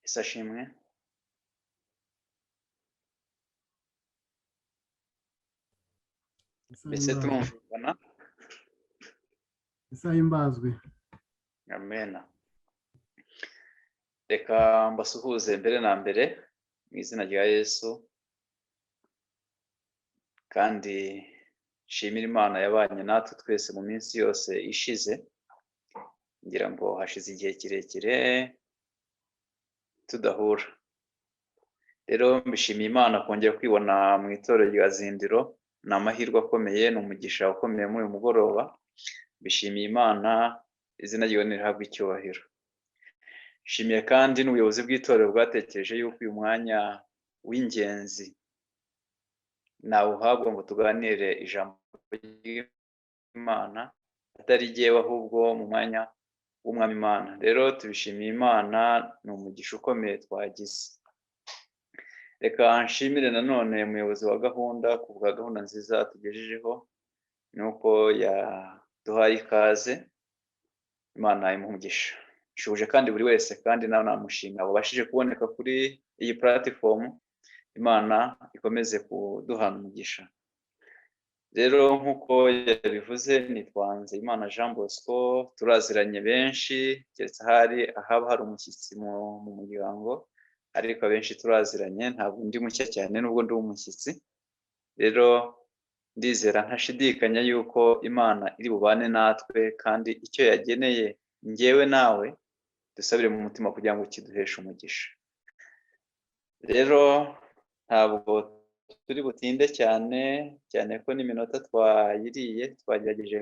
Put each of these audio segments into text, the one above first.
Isashimwe. Mbese turumvikana? Isahimbazwe. Amena. Reka mbasuhuze mbere na mbere mu izina rya Yesu, kandi nshimire Imana yabanye natwe twese mu minsi yose ishize. Ngira ngo hashize igihe kirekire tudahura. Rero mbishimiye Imana kongera kwibona mu itorero rya Zindiro. Ni amahirwe akomeye, ni umugisha ukomeye muri uyu mugoroba. Mbishimiye Imana, izina ryayo nirihabwe icyubahiro. Nshimiye kandi n'ubuyobozi bw'itorero bwatekereje yuko uyu mwanya w'ingenzi nawuhabwa ngo tuganire ijambo ry'Imana, atari jyewe ahubwo mu mwanya w'Umwami Imana. Rero tubishimiye Imana, ni umugisha ukomeye twagize. Reka nshimire nanone umuyobozi wa gahunda ku bwa gahunda nziza tugejejeho, nuko yaduhaye ikaze. Imana imuhe umugisha. Nshuje kandi buri wese, kandi nawe namushimira wabashije kuboneka kuri iyi platform. Imana ikomeze kuduhana umugisha. Rero nk'uko yabivuze, nitwa Nzeyimana Jean Bosco, turaziranye benshi, keretse ahari ahaba hari umushyitsi mu muryango, ariko abenshi turaziranye, ntabwo ndi mushya cyane nubwo ndi umushyitsi. Rero ndizera ntashidikanya yuko Imana iri bubane natwe, kandi icyo yageneye njyewe nawe dusabire mu mutima kugira ngo kiduheshe umugisha. Rero ntabwo turi butinde cyane cyane ko n'iminota twayiriye, twagerageje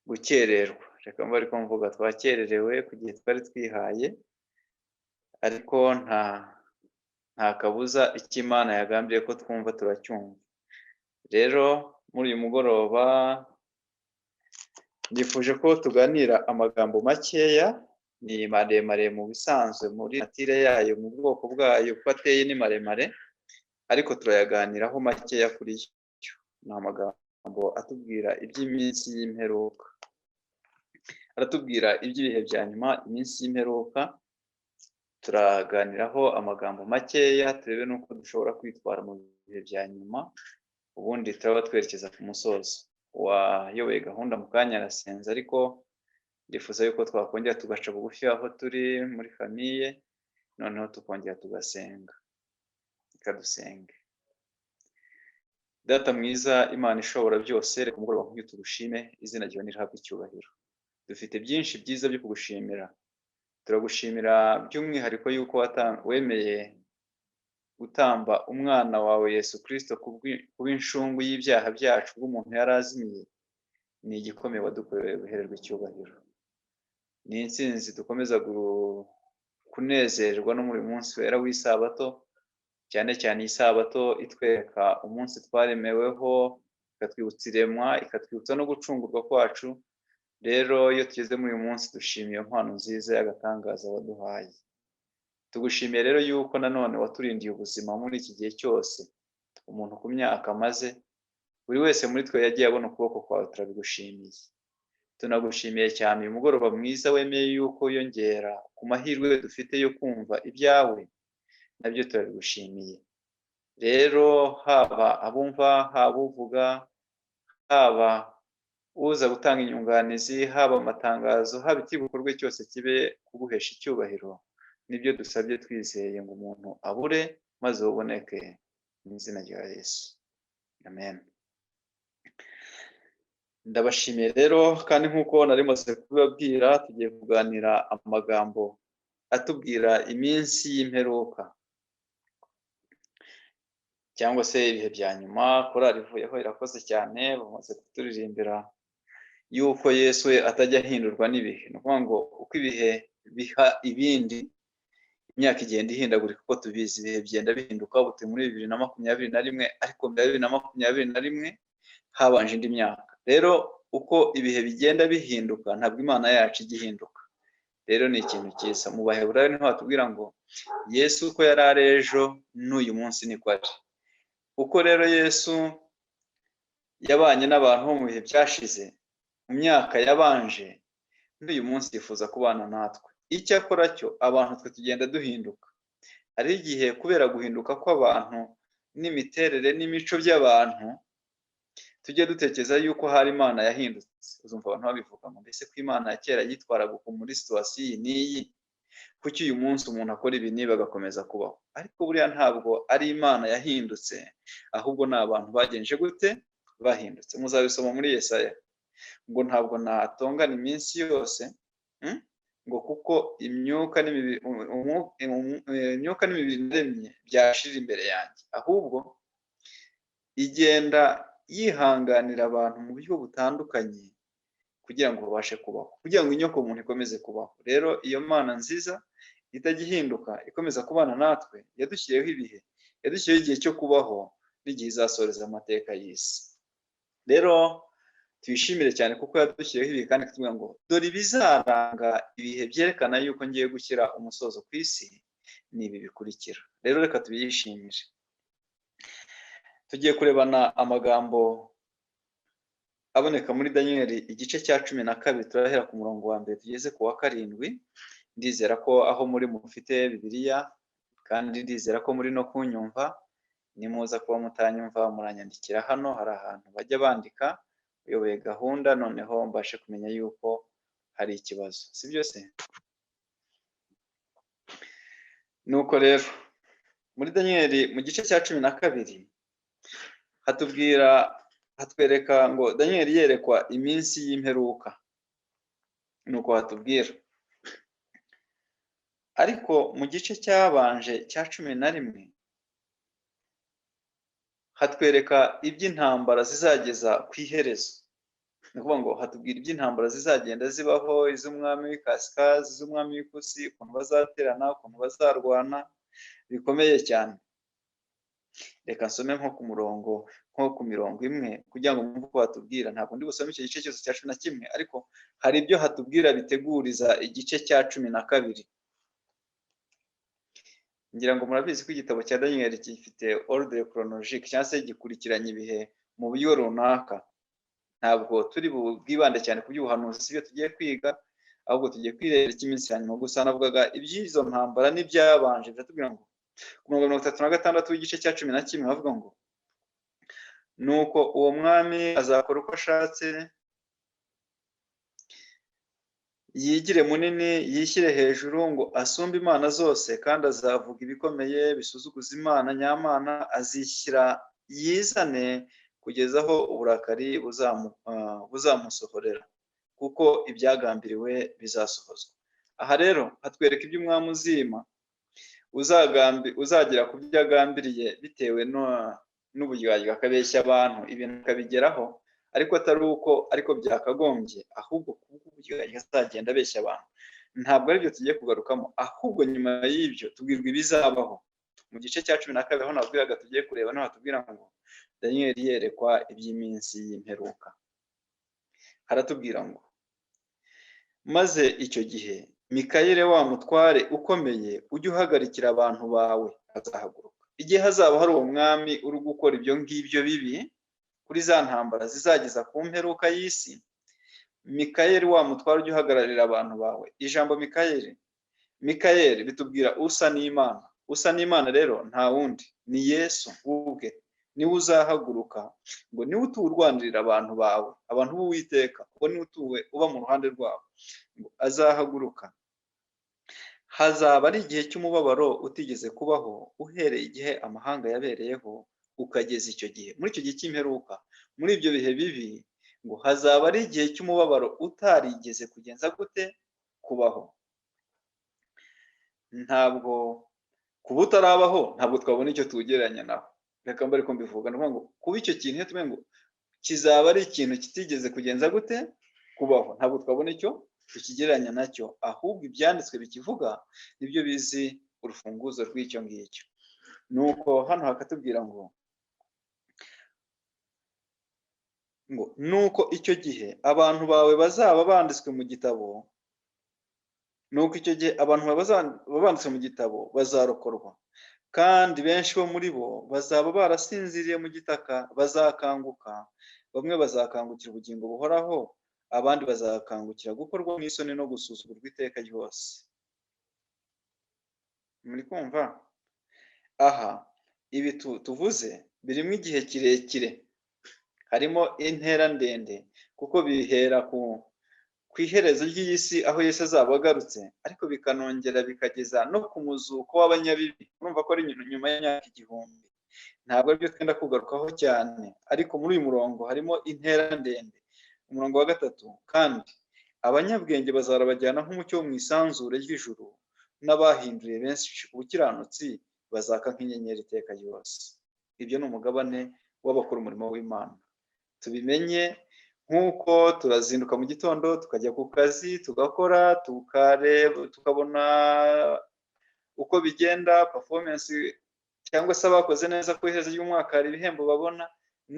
gukererwa. Reka mbe ariko mvuga, twakererewe ku gihe twari twihaye, ariko nta kabuza icyo Imana yagambiriye ko twumva turacyumva. Rero muri uyu mugoroba nifuje ko tuganira amagambo makeya, ni maremare mu bisanzwe muri natire yayo, mu bwoko bwayo uko ateye ni maremare, ariko turayaganiraho makeya kuri yo. Ni amagambo atubwira iby'iminsi y'imperuka, aratubwira iby'ibihe bya nyuma, iminsi y'imperuka. Turaganiraho amagambo makeya, turebe n'uko dushobora kwitwara mu bihe bya nyuma, ubundi turaba twerekeza ku musozo. Uwayoboye gahunda mu kanya arasenze, ariko ndifuza yuko twakongera tugaca bugufi aho turi muri famiye, noneho tukongera tugasenga. Reka dusenge. Data mwiza, Imana ishobora byose, reka umugoroba nk'uyu tugushime, izina ryawe nirihabwe icyubahiro. Dufite byinshi byiza byo kugushimira. Turagushimira by'umwihariko yuko wemeye gutamba umwana wawe Yesu Kristo kuba inshungu y'ibyaha byacu bw'umuntu yari azimiye. Ni igikomeye wadukoreye, guhererwa icyubahiro. Ni intsinzi dukomeza kunezerwa no muri uyu munsi wera w'isabato, cyane cyane isabato itwereka umunsi twaremeweho, ikatwibutsa iremwa, ikatwibutsa no gucungurwa kwacu. Rero iyo tugeze muri uyu munsi dushimiye iyo mpano nziza y'agatangaza waduhaye. Tugushimiye rero yuko nanone waturindiye ubuzima muri iki gihe cyose, umuntu ku myaka amaze, buri wese muri twe yagiye abona ukuboko kwawe, turabigushimiye. Tunagushimiye cyane uyu mugoroba mwiza wemeye yuko wiyongera ku mahirwe dufite yo kumva ibyawe, nabyo turabigushimiye. Rero haba abumva, haba uvuga, haba uza gutanga inyunganizi, haba amatangazo, haba ikibukorwe cyose kibe kuguhesha icyubahiro, nibyo dusabye twizeye ngo umuntu abure maze uboneke mu izina rya Yesu. Amen. Ndabashimiye rero, kandi nk'uko nari maze kubibabwira, tugiye kuganira amagambo atubwira iminsi y'imperuka cyangwa se ibihe bya nyuma. Korali ivuyeho irakoze cyane, bamaze kuturirimbira yuko Yesu we atajya ahindurwa n'ibihe. Ni ukuvuga ngo uko ibihe biha ibindi, imyaka igenda ihindagurika uko tubizi, ibihe bigenda bihinduka. Ubu turi muri 2021, ariko mbere ya 2021 habanje indi myaka. Rero uko ibihe bigenda bihinduka, ntabwo Imana yacu ijya ihinduka. Rero ni ikintu cyiza. Mu Baheburayo niho hatubwira ngo Yesu uko yari ari ejo n'uyu munsi niko ari. Uko rero Yesu yabanye n'abantu bo mu bihe byashize, mu myaka yabanje, n'uyu munsi yifuza kubana natwe. Icyakora cyo abantu twe tugenda duhinduka. Hari igihe kubera guhinduka kw'abantu n'imiterere n'imico by'abantu tujye dutekereza yuko hari Imana yahindutse. Uzumva abantu babivuga ngo mbese ko Imana ya kera yitwaraga uku muri situation iyi n'iyi, kuki uyu munsi umuntu akora ibi n'ibi agakomeza kubaho? Ariko buriya ntabwo ari Imana yahindutse, ahubwo ni abantu bagenje gute? Bahindutse. Muzabisoma muri Yesaya ngo ntabwo natongana iminsi yose, ngo kuko imyuka n'imibiri naremye byashira imbere yanjye, ahubwo igenda yihanganira abantu mu buryo butandukanye kugira ngo babashe kubaho, kugira ngo inyoko muntu ikomeze kubaho. Rero iyo Mana nziza itajya ihinduka, ikomeza kubana natwe, yadushyiriyeho ibihe, yadushyiriyeho igihe cyo kubaho n'igihe izasoreza amateka y'isi. Rero tuyishimire cyane kuko yadushyiriyeho ibihe, kandi itubwira ngo dore ibizaranga ibihe byerekana yuko ngiye gushyira umusozo ku isi ni ibi bikurikira. Rero reka tubiyishimire. Tugiye kurebana amagambo aboneka muri Daniyeli igice cya 12, turahera ku murongo wa 1 tugeze ku wa 7. Ndizera ko aho muri mufite Bibiliya, kandi ndizera ko muri no kunyumva. Nimuza kuba mutanyumva muranyandikira hano, hari ahantu bajya bandika uyoboye gahunda, noneho mbashe kumenya yuko hari ikibazo, si byo se? Nuko rero muri Daniyeli mu gice cya 12 hatubwira, hatwereka ngo Daniyeli yerekwa iminsi y'imperuka. Nuko hatubwira, ariko mu gice cyabanje cya 11 hatwereka iby'intambara zizageza ku iherezo. Ni ukuvuga ngo hatubwira iby'intambara zizagenda zibaho, iz'umwami w'ikasikazi, iz'umwami w'ikusi, ukuntu bazaterana, ukuntu bazarwana bikomeye cyane. Reka nsome nko ku murongo, nko ku mirongo imwe, kugira ngo mwumve uko hatubwira. Ntabwo ndi busome icyo gice cyose cya 11, ariko hari ibyo hatubwira biteguriza igice cya 12. Ngira ngo murabizi ko igitabo cya Daniyeli gifite ordre chronologique, cyangwa se gikurikiranye ibihe mu buryo runaka. Ntabwo turi bwibande cyane ku by'ubuhanuzi, si byo tugiye kwiga, ahubwo tugiye kwirebera icy'iminsi ya nyuma. Gusa navugaga iby'izo ntambara n'ibyabanje. Biratubwira ngo ku murongo 36 w'igice cya 11 bavuga ngo nuko uwo mwami azakora uko ashatse, yigire munini, yishyire hejuru ngo asumbe imana zose, kandi azavuga ibikomeye bisuzuguza Imana nyamana, azishyira yizane kugeza aho uburakari buzamusohorera, kuko ibyagambiriwe bizasohozwa. Aha rero hatwereka iby'umwami uzima uzagera ku byo agambiriye bitewe n'uburyarya, akabeshya abantu ibintu akabigeraho, ariko atari uko ariko byakagombye, ahubwo kubw'uburyarya azagenda abeshya abantu. Ntabwo aribyo tugiye kugarukamo, ahubwo nyuma y'ibyo tubwirwa ibizabaho. Mu gice cya 12 aho nabwiraga tugiye kureba, naho hatubwira ngo Daniyeli yerekwa iby'iminsi y'imperuka. Haratubwira ngo maze icyo gihe Mikayeli wa mutware ukomeye ujye uhagarikira abantu bawe azahaguruka. Igihe hazaba hari uwo mwami uri gukora ibyo ngibyo bibi kuri za ntambara zizageza ku mperuka y'isi, Mikayeli wa mutware ujye uhagararira abantu bawe. Ijambo Mikayeli, Mikayeli bitubwira usa n'Imana. Usa n'Imana rero nta wundi, ni Yesu ubwe, niwe uzahaguruka ngo niwe utuwe urwanirira abantu bawe, abantu b'Uwiteka, ngo niwe utuwe uba mu ruhande rwabo, ngo azahaguruka. Hazaba ari igihe cy'umubabaro utigeze kubaho uhereye igihe amahanga yabereyeho ukageza icyo gihe. Muri icyo gihe cy'imperuka, muri ibyo bihe bibi, ngo hazaba ari igihe cy'umubabaro utarigeze kugenza gute? Kubaho. Ntabwo kuba utarabaho, ntabwo twabona icyo tuwugereranya naho. Reka mbe ariko mbivuga, ni ngo kuba icyo kintu iyo tumenye ngo kizaba ari ikintu kitigeze kugenza gute? Kubaho, ntabwo twabona icyo tukigereranya nacyo, ahubwo ibyanditswe bikivuga nibyo bizi urufunguzo rw'icyo ngicyo. Nuko hano hakatubwira ngo nuko icyo gihe abantu bawe bazaba banditswe mu gitabo, nuko icyo gihe abantu bazaba banditswe mu gitabo bazarokorwa, kandi benshi bo muri bo bazaba barasinziriye mu gitaka bazakanguka, bamwe bazakangukira ubugingo buhoraho, abandi bazakangukira gukorwa n'isoni no gusuzugurwa iteka ryose. Muri kumva aha ibi tuvuze birimo igihe kirekire, harimo intera ndende, kuko bihera ku iherezo ry'iyi si aho Yesu azaba agarutse, ariko bikanongera bikageza no ku muzuko w'abanyabibi. Urumva ko ari nyuma y'imyaka 1000. Ntabwo aribyo twenda kugarukaho cyane, ariko muri uyu murongo harimo intera ndende. Umurongo wa 3, kandi abanyabwenge bazarabajyana nk'umucyo wo mu isanzure ry'ijuru, n'abahinduye benshi ubukiranutsi bazaka nk'inyenyeri iteka ryose. Ibyo ni umugabane w'abakora umurimo w'Imana. Tubimenye nk'uko turazinduka mu gitondo tukajya ku kazi, tugakora, tukareba, tukabona uko bigenda, performance cyangwa se abakoze neza ku iherezo ry'umwaka hari ibihembo babona,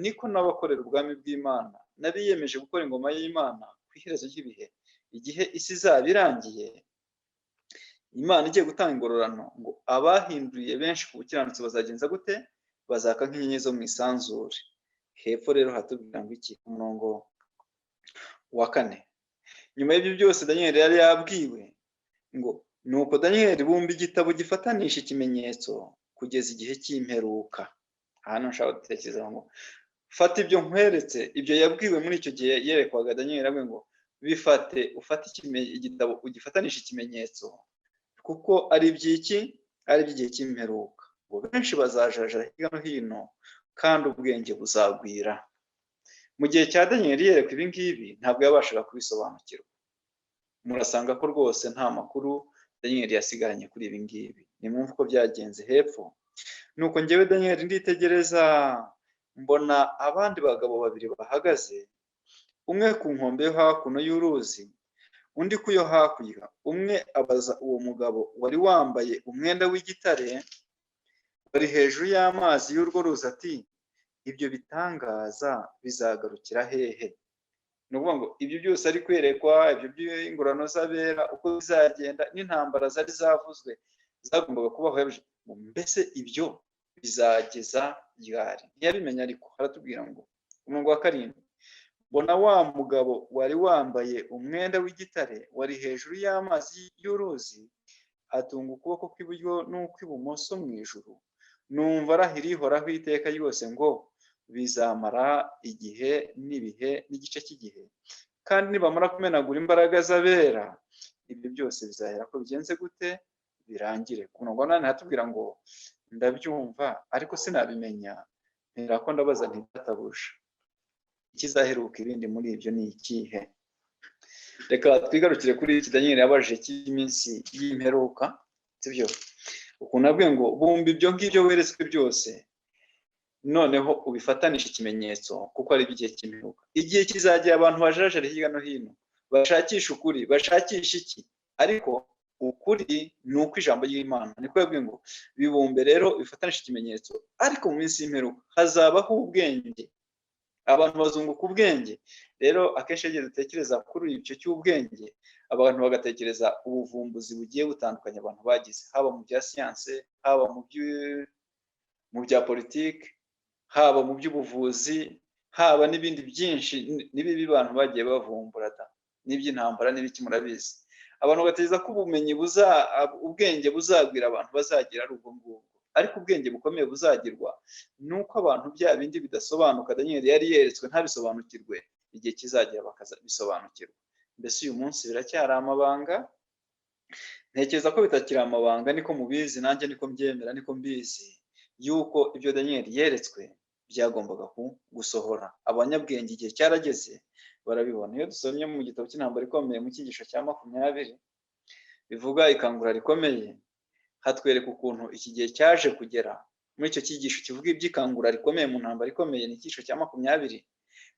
niko n'abakorera ubwami bw'Imana n'abiyemeje gukora ingoma y'Imana ku iherezo ry'ibihe, igihe isi izaba irangiye, Imana igiye gutanga ingororano, ngo abahinduye benshi ku bukiranutsi bazagenza gute? Bazaka nk'inyenyeri zo mu isanzure. Hepfo rero hatubwira ngo iki? Umurongo wa 4, nyuma y'ibyo byose Daniel yari yabwiwe ngo nuko Daniel bumba igitabo gifatanisha ikimenyetso kugeza igihe cy'imperuka. Hano nshaka gutekereza ngo fata ibyo nkweretse, ibyo yabwiwe muri icyo gihe yerekwaga Daniel, avuga ngo bifate, ufate igitabo ugifatanisha ikimenyetso, kuko ari iby'iki? Ari iby'igihe cy'imperuka. Ngo benshi bazajaja hirya no hino, kandi ubwenge buzagwira. Mu gihe cya Daniel yerekwa ibi ngibi ntabwo yabashaga kubisobanukirwa. Murasanga ko rwose nta makuru Daniel yasigaranye kuri ibi ngibi. Nimwumve uko byagenze hepfo. Nuko njyewe Daniel nditegereza, mbona abandi bagabo babiri bahagaze, umwe ku nkombe yo hakuno y'uruzi, undi ku yo hakurya. Umwe abaza uwo mugabo wari wambaye umwenda w'igitare wari hejuru y'amazi y'urwo ruzi ati ibyo bitangaza bizagarukira hehe? Ni ukuvuga ngo ibyo byose ari kwerekwa, ibyo by'ingororano z'abera uko bizagenda, n'intambara zari zavuzwe zagombaga kubaho, mbese ibyo bizageza ryari? Ntiyabimenya, ariko haratubwira ngo umurongo wa 7, mbona wa mugabo wari wambaye umwenda w'igitare wari hejuru y'amazi y'uruzi atunga ukuboko kw'iburyo n'ukw'ibumoso mu ijuru, numva arahira ihoraho iteka ryose ngo bizamara igihe n'ibihe n'igice cy'igihe, kandi nibamara kumenagura imbaraga z'abera, ibyo byose bizahera ko bigenze gute? Birangire. Ku murongo wa 8 hatubwira ngo ndabyumva ariko sinabimenya, mpera ko ndabaza nti databuja, ikizaheruka ibindi muri ibyo ni ikihe? Reka twigarukire kuri iki Daniel yabajije cy'iminsi y'imperuka, sibyo? Ukuntu abwiye ngo bumba ibyo ngibyo weretswe byose, noneho ubifatanisha ikimenyetso, kuko ari igihe cy'imperuka. Igihe kizagera abantu bajarajara hirya no hino, bashakisha ukuri, bashakisha iki? Ariko ukuri ni uko ijambo ry'Imana. Niko yabwiye ngo bibumbe rero bifatanisha ikimenyetso, ariko mu minsi y'imperuka hazabaho ubwenge, abantu bazunguka ubwenge. Rero akenshi iyo dutekereza kuri icyo cy'ubwenge, abantu bagatekereza ubuvumbuzi bugiye butandukanye abantu bagize, haba mu bya siyanse, haba mu bya politiki, haba mu by'ubuvuzi, haba n'ibindi byinshi n'ibibi abantu bagiye bavumbura, n'iby'intambara n'ibiki murabizi. Abantu bagatekereza ko ubumenyi ubwenge buzagwira abantu bazagira ari ubwo ngubwo, ariko ubwenge bukomeye buzagirwa nuko abantu bya bindi bidasobanuka Daniel yari yeretswe ntabisobanukirwe, igihe kizagera bakabisobanukirwa. Mbese uyu munsi biracyari amabanga? Ntekereza ko bitakiri amabanga, niko mubizi, nanjye niko mbyemera, niko mbizi yuko ibyo Daniel yeretswe byagombaga gusohora. Abanyabwenge igihe cyarageze barabibona. Iyo dusomye mu gitabo cy'intambara ikomeye mu cyigisho cya 20 bivuga ikangura rikomeye, hatwereka ukuntu iki gihe cyaje kugera. Muri icyo cyigisho kivuga iby'ikangura rikomeye mu ntambara ikomeye, ni icyigisho cya 20,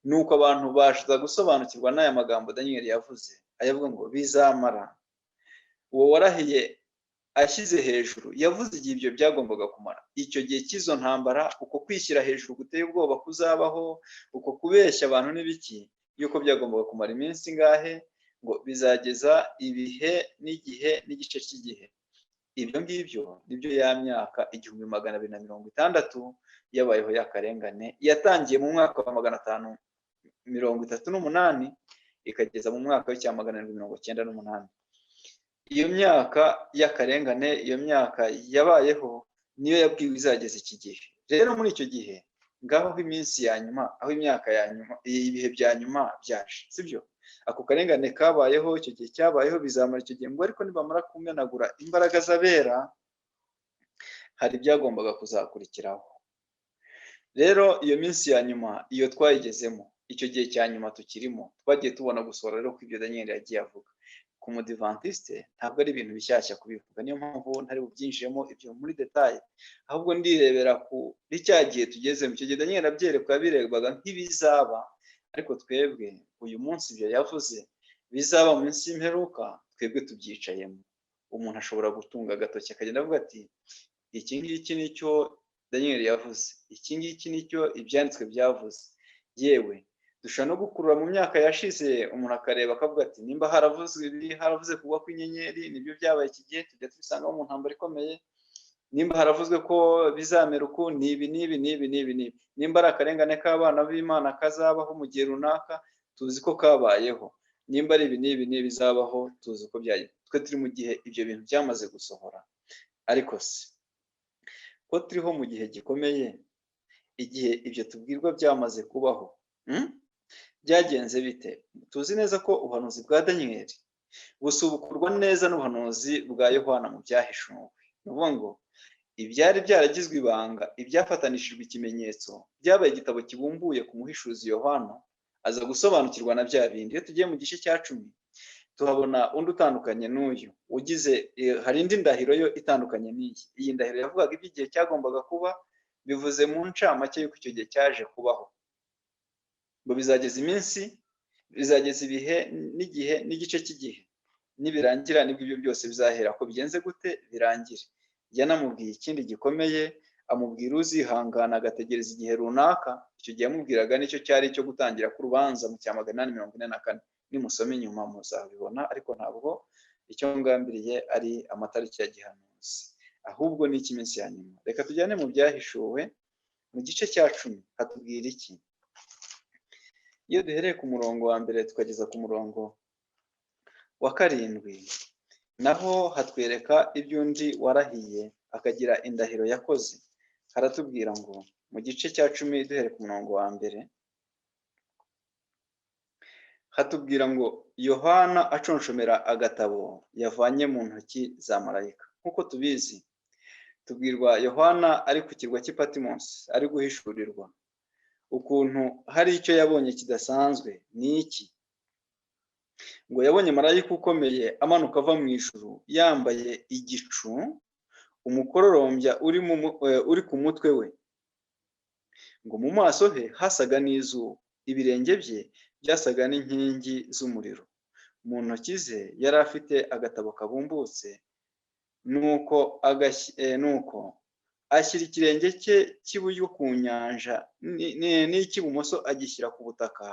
nuko abantu baza gusobanukirwa n'aya magambo Daniel yavuze, ayavuga ngo bizamara. Uwo warahiye ashyize hejuru yavuze igihe ibyo byagombaga kumara. Icyo gihe cy'izo ntambara, uko kwishyira hejuru guteye ubwoba kuzabaho, uko kubeshya abantu n'ibiki, yuko byagombaga kumara iminsi ingahe? Ngo bizageza ibihe n'igihe n'igice cy'igihe. Ibyo ngibyo nibyo ya myaka 1260 yabayeho y'akarengane, yatangiye mu mwaka wa 538 ikageza mu mwaka wa 798. Iyo myaka y'akarengane, iyo myaka yabayeho, niyo yabwiwe izageza iki gihe. Rero muri icyo gihe ngaho, aho iminsi ya nyuma, aho imyaka ya nyuma, ibihe bya nyuma byaje, sibyo? Ako karengane kabayeho, icyo gihe cyabayeho, bizamara icyo gihe ngo. Ariko nibamara kumenagura imbaraga z'abera, hari ibyagombaga kuzakurikiraho. Rero iyo minsi ya nyuma, iyo twayigezemo, icyo gihe cya nyuma tukirimo, twagiye tubona gusohora rero ko ibyo Daniel yagiye avuga. Ku Mudivantiste ntabwo ari ibintu bishyashya kubivuga, niyo mpamvu ntari bubyinjiremo ibyo muri détails, ahubwo ndirebera kuri cya gihe tugezemo. Icyo gihe Daniel abyerekwa, yabirebwaga nk'ibizaba, ariko twebwe uyu munsi ibyo yavuze bizaba mu minsi y'imperuka, twebwe tubyicayemo. Umuntu ashobora gutunga agatoki akagenda avuga ati: "Iki ngiki nicyo Daniel yavuze, iki ngiki nicyo Ibyanditswe byavuze." Yewe, dushobora no gukurura mu myaka yashize, umuntu akareba akavuga ati: "Nimba haravuzwe ibi, haravuze kugwa kw'inyenyeri, nibyo byabaye iki gihe, tujya tubisangamo mu ntambara ikomeye. Nimba haravuzwe ko bizamera uku, ni ibi n'ibi n'ibi n'ibi n'ibi. Nimba ari akarengane k'abana b'Imana kazabaho mu gihe runaka, tuzi ko kabayeho. Nimba ari ibi n'ibi n'ibi bizabaho, tuzi ko byagiye." Twe turi mu gihe ibyo bintu byamaze gusohora. Ariko se ko turiho mu gihe gikomeye, igihe ibyo tubwirwa byamaze kubaho, byagenze bite? Tuzi neza ko ubuhanuzi bwa Daniyeli busubukurwa neza n'ubuhanuzi bwa Yohana mu Byahishuwe. Ni ukuvuga ngo ibyari byaragizwe ibanga, ibyafatanishijwe ikimenyetso, byabaye igitabo kibumbuye ku muhishuzi Yohana, aza gusobanukirwa na bya bindi. Iyo tugiye mu gice cya 10, tuhabona undi utandukanye n'uyu ugize. Hari indi ndahiro yo itandukanye n'iyi. Iyi ndahiro yavugaga iby'igihe cyagombaga kuba, bivuze mu ncamake y'uko icyo gihe cyaje kubaho, ngo bizageza iminsi, bizageza ibihe n'igihe n'igice cy'igihe, nibirangira nibwo ibyo byose bizahera ko bigenze gute, birangire. Yanamubwiye ikindi gikomeye, amubwira uzihangana agategereza igihe runaka. Icyo gihe yamubwiraga nicyo cyari icyo gutangira k'urubanza mu cya 844. Nimusoma inyuma muzabibona, ariko ntabwo icyo ngambiriye ari amatariki ya gihanuzi, ahubwo ni icy'iminsi ya nyuma. Reka tujyane mu Byahishuwe mu gice cya 10. Hatubwira iki? Iyo duhereye ku murongo wa mbere tukageza ku murongo wa karindwi, naho hatwereka iby'undi warahiye akagira indahiro yakoze. Haratubwira ngo mu gice cya 10, duhereye ku murongo wa mbere, hatubwira ngo Yohana aconshomera agatabo yavanye mu ntoki za marayika. Nk'uko tubizi, tubwirwa Yohana ari ku kirwa cy'i Patimosi, ari guhishurirwa ukuntu hari icyo yabonye kidasanzwe. Ni iki? Ngo yabonye marayika ukomeye amanuka ava mu ijuru, yambaye igicu, umukororombya uri ku mutwe we, ngo mu maso he hasaga n'izuba, ibirenge bye byasaga n'inkingi z'umuriro, mu ntoki ze yari afite agatabo kabumbutse. Nuko ashyira ikirenge cye cy'iburyo ku nyanja n'icy'ibumoso agishyira ku butaka,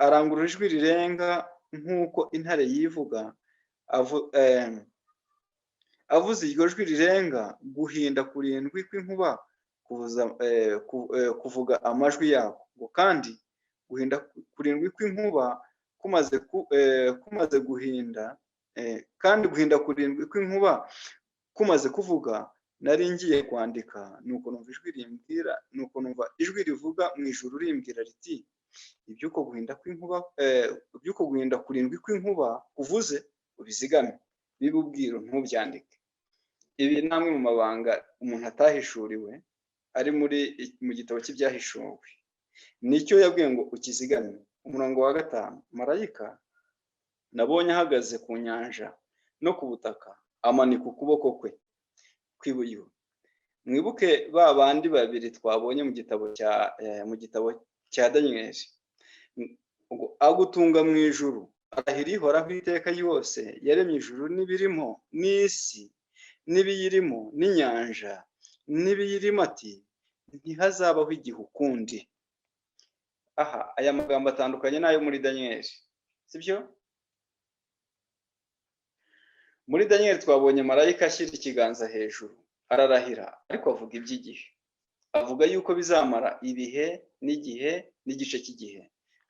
arangurura ijwi rirenga nk'uko intare yivuga. Avuze iryo jwi rirenga, guhinda kurindwi kw'inkuba kuvuga amajwi yako. Ngo kandi guhinda kurindwi kw'inkuba kumaze guhinda, kandi guhinda kurindwi kw'inkuba kumaze kuvuga, nari ngiye kwandika, nuko numva ijwi rimbwira, nuko numva ijwi rivuga mu ijuru rimbwira riti: "Iby'uko guhinda kw'inkuba, iby'uko guhinda kurindwi kw'inkuba kuvuze, ubizigame bibe ubwiru, ntubyandike." Ibi ni amwe mu mabanga umuntu atahishuriwe ari muri mu gitabo cy'Ibyahishuwe. Nicyo yabwiye ngo ukizigame. Umurongo wa gatanu: marayika nabonye ahagaze ku nyanja no ku butaka, amanika ukuboko kwe kw'iburyo. Mwibuke ba bandi babiri twabonye mu gitabo cya Daniyeli. Agutunga mu ijuru, arahira Ihoraho iteka yose, yaremye ijuru n'ibirimo, n'isi n'ibiyirimo, n'inyanja n'ibiyirimo, ati: "Ntihazabaho igihe ukundi." Aha aya magambo atandukanye n'ayo muri Daniyeli, sibyo? Muri Daniyeli twabonye marayika ashyira ikiganza hejuru ararahira, ariko avuga iby'igihe, avuga yuko bizamara ibihe n'igihe n'igice cy'igihe,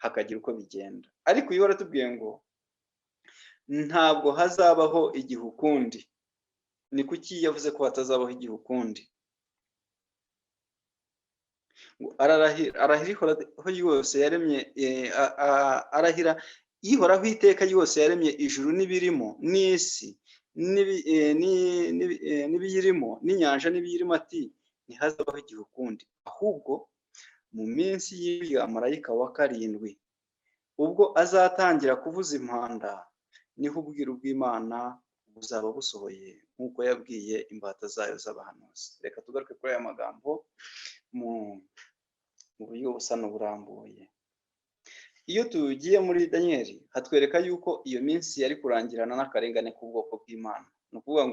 hakagira uko bigenda. Ariko iyo waratubwiye ngo Ntabwo hazabaho igihe ukundi. Ni kuki yavuze ko hatazabaho igihe ukundi? Arahira Ihoraho yose yaremye, arahira Ihoraho iteka ryose yaremye ijuru n'ibirimo, n'isi n'ibiyirimo, n'inyanja n'ibiyirimo, ati ntihazabaho igihe ukundi, ahubwo mu minsi y'uriya marayika wa karindwi, ubwo azatangira kuvuza impanda, niho ubwiru bw'Imana buzaba busohoye nk'uko yabwiye imbata zayo z'abahanuzi. Reka tugaruke kuri aya magambo mu buryo busa n'uburambuye. Iyo tugiye muri Daniyeli hatwereka yuko iyo minsi yari kurangirana n'akarengane k'ubwoko bw'Imana. Ni ukuvuga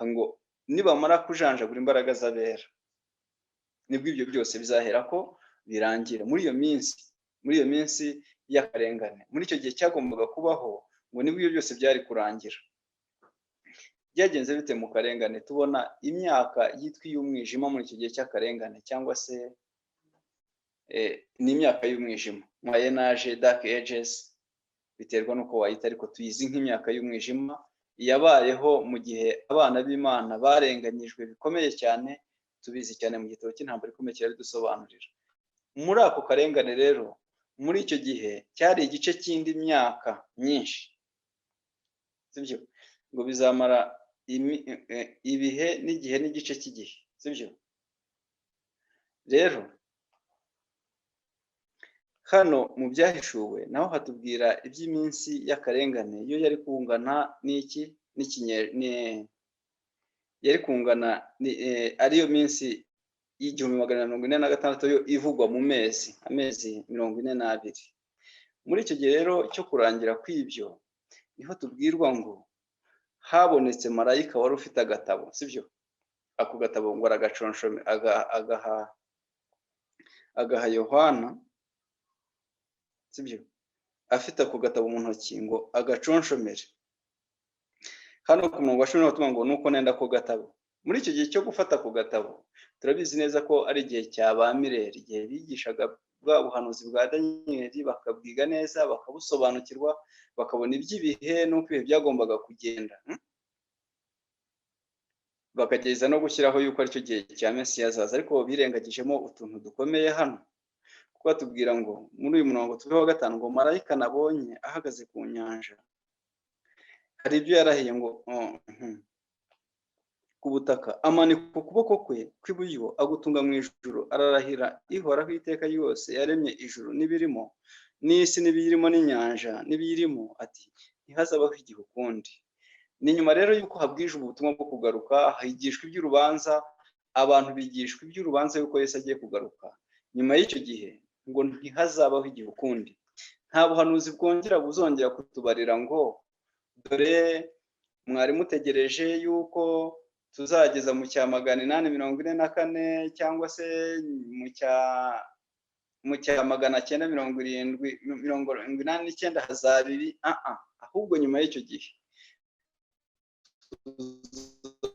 ngo nibamara kujanjagura imbaraga z'abera, nibwo ibyo byose bizahera ko birangira muri iyo minsi, muri iyo minsi y'akarengane, muri icyo gihe cyagombaga kubaho, ngo nibwo ibyo byose byari kurangira. Byagenze bite mu karengane? Tubona imyaka yitwa iy'umwijima muri icyo gihe cy'akarengane, cyangwa se ni imyaka y'umwijima, Moyen Âge, Dark Ages, biterwa n'uko wayita, ariko tuyizi nk'imyaka y'umwijima yabayeho mu gihe abana b'Imana barenganyijwe bikomeye cyane. Tubizi cyane mu gitabo cy'Intambara Ikomeye kirabidusobanurira. Muri ako karengane rero, muri icyo gihe cyari igice cy'indi myaka myinshi, sibyo? Ngo bizamara ibihe n'igihe n'igice cy'igihe, sibyo? Rero hano mu Byahishuwe naho hatubwira iby'iminsi y'akarengane, iyo yari kungana n'iki, yari kungana ariyo minsi y'1446, yo ivugwa mu mezi, amezi 42. Muri icyo gihe rero cyo kurangira kw'ibyo, niho tubwirwa ngo habonetse marayika wari ufite agatabo, sibyo? Ako gatabo ngo aragaconshome, agaha Yohana, sibyo? Afite ako gatabo mu ntoki ngo agaconshomere. Hano ku murongo wa 10 batubwira ngo nuko nenda ako gatabo. Muri icyo gihe cyo gufata ako gatabo, turabizi neza ko ari igihe cya ba Mireri, igihe bigishaga bwa buhanuzi bwa Daniyeli, bakabwiga neza, bakabusobanukirwa, bakabona iby'ibihe n'uko ibihe byagombaga kugenda, bakagerageza no gushyiraho yuko aricyo gihe cya Mesiya azaza. Ariko birengagijemo utuntu dukomeye hano, kuko batubwira ngo muri uyu murongo tuveho wa 5 ngo marayika nabonye ahagaze ku nyanja, hari ibyo yarahiye ngo ku butaka, amanika ukuboko kwe kw'iburyo agutunga mu ijuru, ararahira Ihoraho iteka ryose yaremye ijuru n'ibirimo, n'isi n'ibiyirimo, n'inyanja n'ibiyirimo, ati ntihazabaho igihe ukundi. Ni nyuma rero y'uko habwijwe ubutumwa bwo kugaruka, higishwa iby'urubanza, abantu bigishwa iby'urubanza y'uko Yesu agiye kugaruka. Nyuma y'icyo gihe ngo ntihazabaho igihe ukundi. Nta buhanuzi bwongera buzongera kutubarira ngo dore mwari mutegereje yuko tuzageza mu cya 844, cyangwa se mu cya 970, 89 hazaba ibi. Ahubwo nyuma y'icyo gihe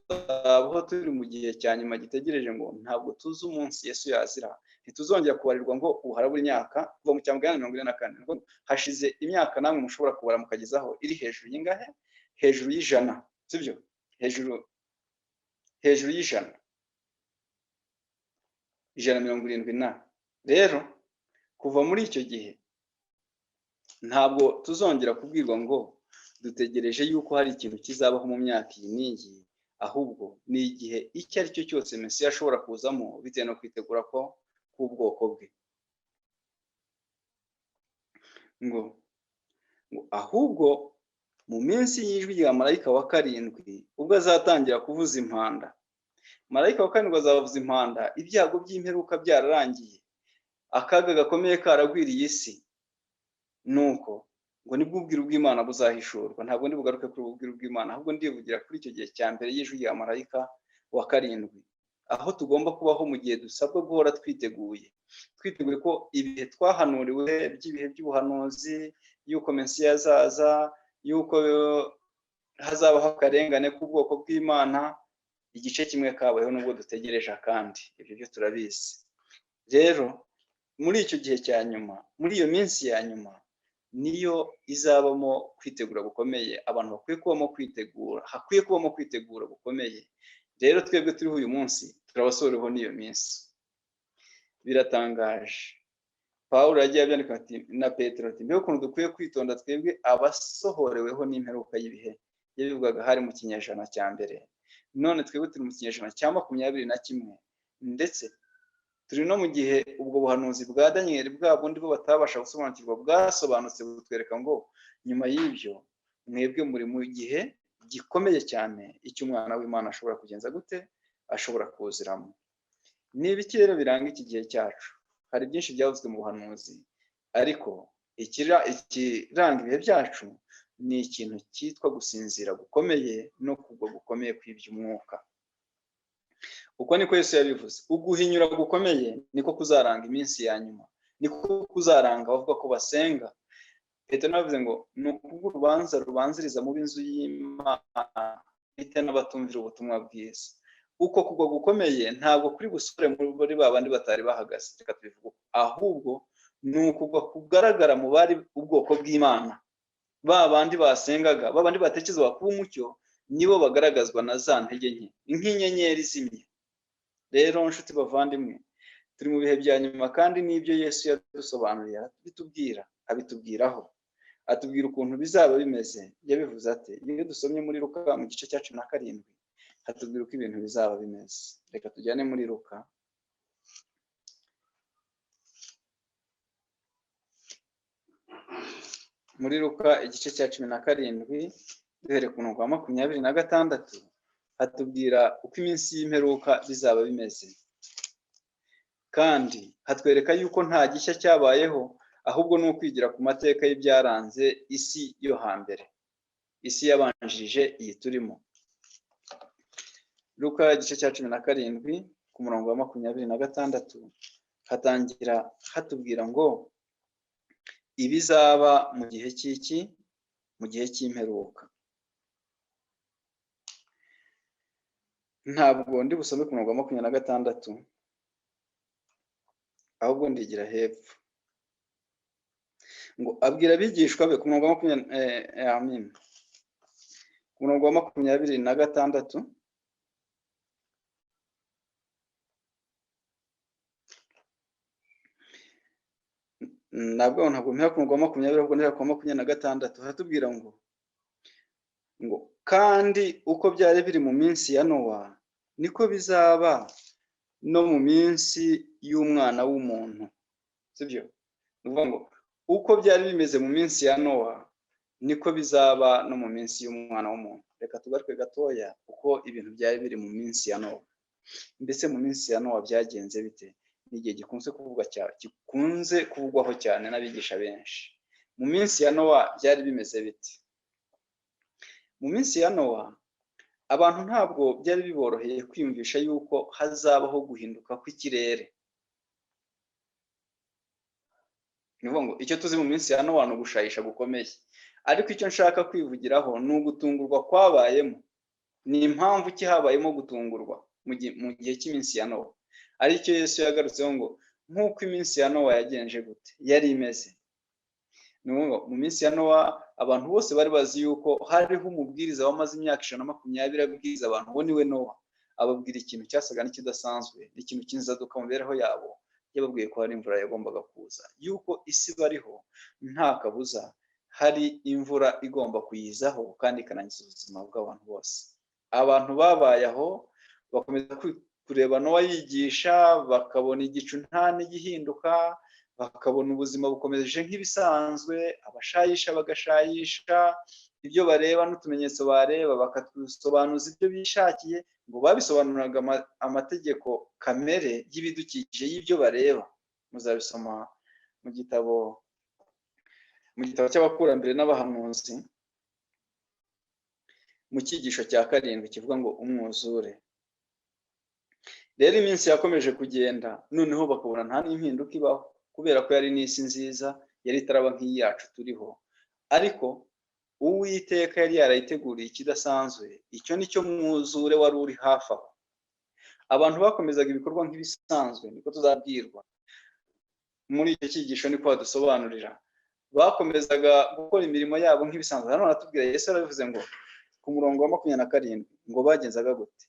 tuzabaho turi mu gihe cya nyuma gitegereje ngo ntabwo tuzi umunsi Yesu yazira. Ntituzongera kubarirwa ngo ubu harabura imyaka kuva mu cya 844, hashize imyaka namwe mushobora kubara mukagezaho iri hejuru y'ingahe? Hejuru y'ijana, sibyo? Hejuru y'ijana, 170 na. Rero kuva muri icyo gihe ntabwo tuzongera kubwirwa ngo dutegereje yuko hari ikintu kizabaho mu myaka iyi n'iyi, ahubwo ni igihe icyo ari cyo cyose Mesiya ashobora kuzamo bitewe no kwitegura ko k'ubwoko bwe. Ngo ahubwo mu minsi y'ijwi rya marayika wa karindwi, ubwo azatangira kuvuza impanda, marayika wa karindwi azavuza impanda, ibyago by'imperuka byararangiye, akaga gakomeye karagwiriye isi, nuko ngo nibwo ubwiru bw'Imana buzahishurwa. Ntabwo ndi bugaruke kuri ubu bwiru bw'Imana, ahubwo ndivugira kuri icyo gihe cya mbere y'ijwi rya marayika wa karindwi, aho tugomba kubaho mu gihe dusabwa guhora twiteguye, twiteguye ko ibihe twahanuriwe by'ibihe by'ubuhanuzi, y'uko Mesiya azaza, y'uko hazabaho akarengane k'ubwoko bw'Imana, igice kimwe kabayeho nubwo dutegereje akandi, ibyo byo turabizi. Rero muri icyo gihe cya nyuma, muri iyo minsi ya nyuma, Niyo izabamo kwitegura gukomeye. Abantu bakwiye kubamo kwitegura, hakwiye kubamo kwitegura gukomeye. Rero twebwe turiho uyu munsi turabasoreho n'iyo minsi. Biratangaje, Pawulo yagiye abyandika ati na Petero ati: "Mbega ukuntu dukwiye kwitonda twebwe abasohoreweho n'imperuka y'ibihe." Yabivugaga hari mu kinyejana cya mbere. None twebwe turi mu kinyejana cya 21, ndetse turi no mu gihe ubwo buhanuzi bwa Daniyeli, bwa bundi bo batabasha gusobanukirwa, bwasobanutse, butwereka ngo nyuma y'ibyo mwebwe muri mu gihe gikomeye cyane, icyo Umwana w'Imana ashobora kugenza gute, ashobora kuziramo. Ni ibiki rero biranga iki gihe cyacu? Hari byinshi byavuzwe mu buhanuzi, ariko ikiranga ibihe byacu ni ikintu cyitwa gusinzira gukomeye no kugwa gukomeye kw'iby'umwuka. Uko niko Yesu yabivuze: uguhinyura gukomeye niko kuzaranga iminsi ya nyuma, niko kuzaranga abavuga ko basenga. Petero nawe avuze ngo ni ukubw'urubanza rubanziriza mu b'inzu y'Imana bite n'abatumvira ubutumwa bwiza. Uko kugwa gukomeye ntabwo kuri busore muri ba bandi batari bahagaze, reka tubivuge, ahubwo ni ukugwa kugaragara mu bari ubwoko bw'Imana, ba bandi basengaga, ba bandi batekerezwa kuba umucyo, nibo bagaragazwa na za ntege nke nk'inyenyeri zimye. Rero nshuti bavandimwe, turi mu bihe bya nyuma, kandi n'ibyo Yesu yadusobanuriye arabitubwira, abitubwiraho, atubwira ukuntu bizaba bimeze. Yabivuze ate? Iyo dusomye muri Luka mu gice cya 17, hatubwira uko ibintu bizaba bimeze. Reka tujyane muri Luka. Muri Luka igice cya 17, duhereye ku murongo wa 26, hatubwira uko iminsi y'imperuka bizaba bimeze, kandi hatwereka yuko nta gishya cyabayeho, ahubwo ni ukwigira ku mateka y'ibyaranze isi yo hambere, isi yabanjirije iyi turimo. Luka igice cya 17 ku murongo wa 26 hatangira hatubwira ngo ibizaba mu gihe cy'iki, mu gihe cy'imperuka. Ntabwo ndi busome ku murongo wa 26, ahubwo ndigira hepfo ngo abwira abigishwa be ku murongo wa 20, ku murongo wa 26, ntabwo mpera ku murongo wa 20, ahubwo ndera ku wa 26. Haratubwira ngo kandi uko byari biri mu minsi ya Nowa, niko bizaba no mu minsi y'Umwana w'umuntu. Sibyo? Ni ukuvuga ngo uko byari bimeze mu minsi ya Nowa, niko bizaba no mu minsi y'Umwana w'umuntu. Reka tugaruke gatoya uko ibintu byari biri mu minsi ya Nowa. Mbese mu minsi ya Nowa byagenze bite? Ni igihe gikunze kuvugwa cyane, gikunze kuvugwaho cyane n'abigisha benshi. Mu minsi ya Nowa byari bimeze bite? Mu minsi ya Nowa abantu ntabwo byari biboroheye kwiyumvisha yuko hazabaho guhinduka kw'ikirere. Ni ukuvuga ngo icyo tuzi mu minsi ya Nowa ni ugushayisha gukomeye, ariko icyo nshaka kwivugiraho ni ugutungurwa kwabayemo. Ni impamvu ki habayemo gutungurwa mu gihe cy'iminsi ya Nowa? Aricyo Yesu yagarutseho ngo nk'uko iminsi ya Nowa yagenje gute, yari imeze. Ni ukuvuga mu minsi ya Nowa abantu bose bari bazi yuko hariho umubwiriza wamaze imyaka 120 abwiriza abantu, uwo niwe Nowa. Ababwira ikintu cyasaga n'ikidasanzwe, n'ikintu cy'inzaduka mu mibereho yabo. Yababwiye ko hari imvura yagombaga kuza, yuko isi bariho nta kabuza hari imvura igomba kuyizaho kandi ikarangiza ubuzima bw'abantu bose. Abantu babaye aho bakomeza kureba Nowa yigisha, bakabona igicu nta n'igihinduka, bakabona ubuzima bukomeje nk'ibisanzwe, abashayisha bagashayisha, ibyo bareba n'utumenyetso bareba bakatusobanuza ibyo bishakiye, ngo babisobanuraga amategeko kamere y'ibidukikije y'ibyo bareba. Muzabisoma mu gitabo cy'abakurambere n'abahanuzi mu cyigisho cya 7 kivuga ngo umwuzure. Rero iminsi yakomeje kugenda, noneho bakabona nta n'impinduka ibaho, kubera ko yari n'isi nziza, yari itaraba nk'iyi yacu turiho. Ariko Uwiteka yari yarayiteguriye ikidasanzwe, icyo nicyo mwuzure wari uri hafi aho. Abantu bakomezaga ibikorwa nk'ibisanzwe, niko tuzabwirwa muri icyo cyigisho, niko badusobanurira. Bakomezaga gukora imirimo yabo nk'ibisanzwe. Hano baratubwira, Yesu arabivuze ngo ku murongo wa 27 ngo bagenzaga gute?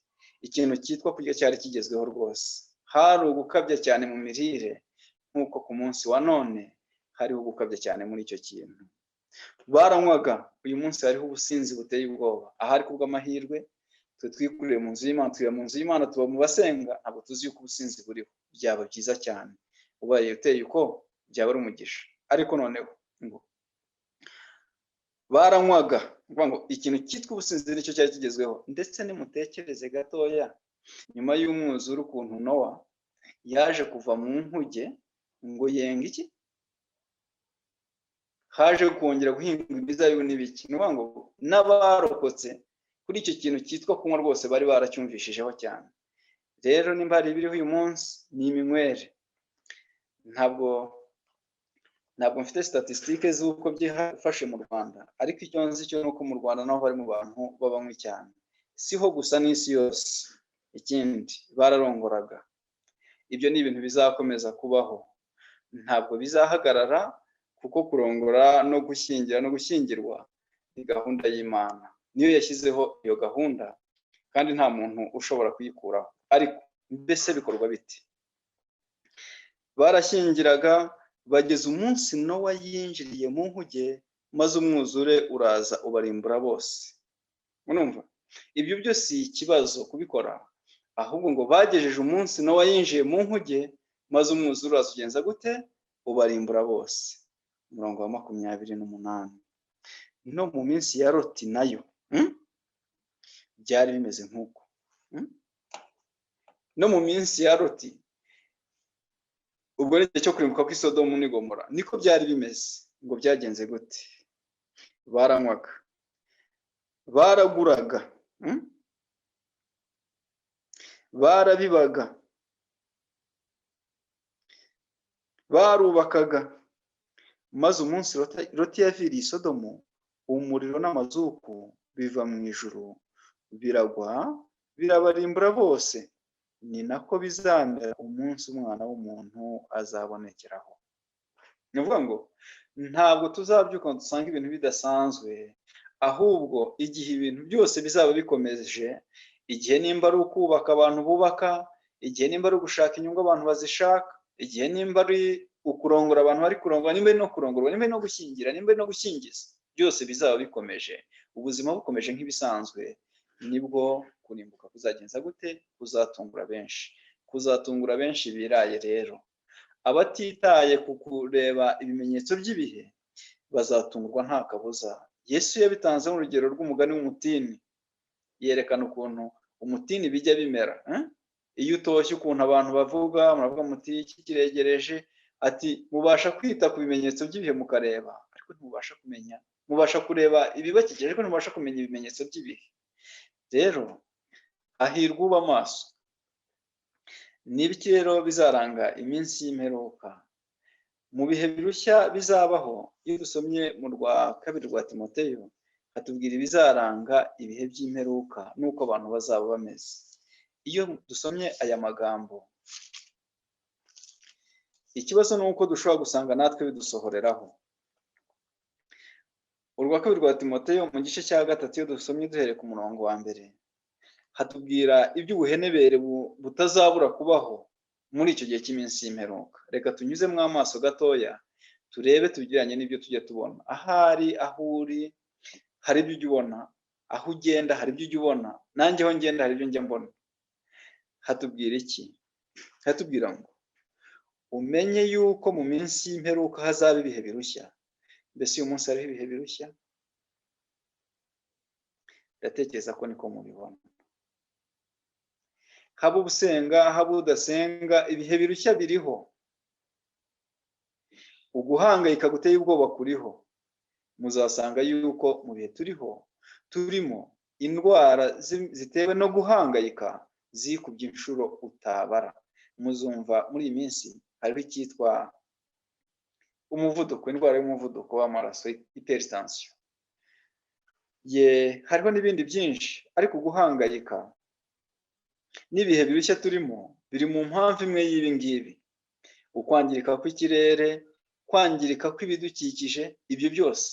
Ikintu cyitwa kurya cyari kigezweho rwose. Hari ugukabya cyane mu mirire, nk'uko ku munsi wa none hariho ugukabya cyane muri icyo kintu. Baranywaga. Uyu munsi hariho ubusinzi buteye ubwoba. Ahari kubw'amahirwe twe twikuriye mu nzu y'Imana, tuba mu nzu y'Imana, tuba mu basenga, ntabwo tuzi yuko ubusinzi buriho. Byaba byiza cyane ubaye uteye uko, byaba ari umugisha. Ariko noneho ngo baranywaga, ngo ikintu cyitwa ubusinzi nicyo cyari kigezweho. Ndetse nimutekereze gatoya nyuma y'umwuzure ukuntu Nowa yaje kuva mu nkuge ngo yenga iki, haje kongera guhinga imizabibu n'ibiki. Ni ukuvuga ngo n'abarokotse kuri icyo kintu cyitwa kunywa rwose bari baracyumvishijeho cyane. Rero nimba hari ibiriho uyu munsi ni iminywere. Ntabwo mfite statisitike z'uko byifashe mu Rwanda, ariko icyo nzi cyo ni uko mu Rwanda naho bari mu bantu b'abanywi cyane. Siho gusa, n'isi yose. Ikindi, bararongoraga. Ibyo ni ibintu bizakomeza kubaho, ntabwo bizahagarara, kuko kurongora no gushyingira no gushyingirwa ni gahunda y'Imana. Niyo yashyizeho iyo gahunda, kandi nta muntu ushobora kuyikuraho. Ariko mbese bikorwa bite? Barashyingiraga bageze umunsi Nowa yinjiriye mu nkuge, maze umwuzure uraza ubarimbura bose. Murumva ibyo byose si ikibazo kubikora, ahubwo ngo bagejeje umunsi Nowa yinjiye mu nkuge, maze umwuzure uraza ugenza gute? Ubarimbura bose. Umurongo wa 28: no mu minsi ya Loti nayo byari bimeze nk'uko. No mu minsi ya Loti, ubwo ni igihe cyo kurimbuka kw'Isodomu n'Igomora, niko byari bimeze. Ngo byagenze gute? Baranywaga, baraguraga, barabibaga, barubakaga, maze umunsi Loti yaviriye Isodomu, umuriro n'amazuku biva mu ijuru biragwa birabarimbura bose. Ni nako bizamera umunsi Umwana w'umuntu azabonekeraho. Ni ukuvuga ngo ntabwo tuzabyuka ngo dusange ibintu bidasanzwe, ahubwo igihe ibintu byose bizaba bikomeje, igihe nimba ari ukubaka abantu bubaka, igihe nimba ari ugushaka inyungu abantu bazishaka, igihe nimba ari ukurongora abantu bari kurongora, nimba ari no kurongorwa, nimba ari no gushyingira, nimba ari no gushyingiza, byose bizaba bikomeje, ubuzima bukomeje nk'ibisanzwe, nibwo kurimbuka kuzagenza gute? Kuzatungura benshi. Kuzatungura benshi biraye. Rero abatitaye ku kureba ibimenyetso by'ibihe bazatungurwa nta kabuza. Yesu yabitanzeho urugero rw'umugani w'umutini, yerekana ukuntu umutini bijya bimera iyo utoshye, ukuntu abantu bavuga, muravuga muti iki kiregereje. Ati mubasha kwita ku bimenyetso by'ibihe mukareba, ariko ntimubasha kumenya, mubasha kureba ibibakikije ariko ntimubasha kumenya ibimenyetso by'ibihe. Rero hahirwa uba amaso. Ni ibiki rero bizaranga iminsi y'imperuka? Mu bihe birushya bizabaho, iyo dusomye mu rwa kabiri rwa Timoteyo, hatubwira ibizaranga ibihe by'imperuka n'uko abantu bazaba bameze. Iyo dusomye aya magambo, ikibazo ni uko dushobora gusanga natwe bidusohoreraho. Urwa kabiri rwa Timoteyo mu gice cya 3, iyo dusomye duhereye ku murongo wa 1, hatubwira iby'ubuhenebere butazabura kubaho muri icyo gihe cy'iminsi y'imperuka. Reka tunyuzemo amaso gatoya, turebe tugereranye n'ibyo tujya tubona. Ahari aho uri hari ibyo ujya ubona, aho ugenda hari ibyo ujya ubona, nanjye aho ngenda hari ibyo njya mbona. Hatubwira iki? Hatubwira ngo umenye yuko mu minsi y'imperuka hazaba ibihe birushya. Mbese uyu munsi hariho ibihe birushya? Ndatekereza ko niko mubibona. Haba usenga, haba udasenga, ibihe birushya biriho. Uguhangayika guteye ubwoba kuriho. Muzasanga yuko mu bihe turiho turimo, indwara zitewe no guhangayika zikubye inshuro utabara. Muzumva muri iyi minsi hariho icyitwa umuvuduko, indwara y'umuvuduko w'amaraso, hypertension. Ye, hariho n'ibindi byinshi, ariko guhangayika n'ibihe birushya turimo biri mu mpamvu imwe y'ibi ngibi. Ukwangirika kw'ikirere Kwangirika kw'ibidukikije, ibyo byose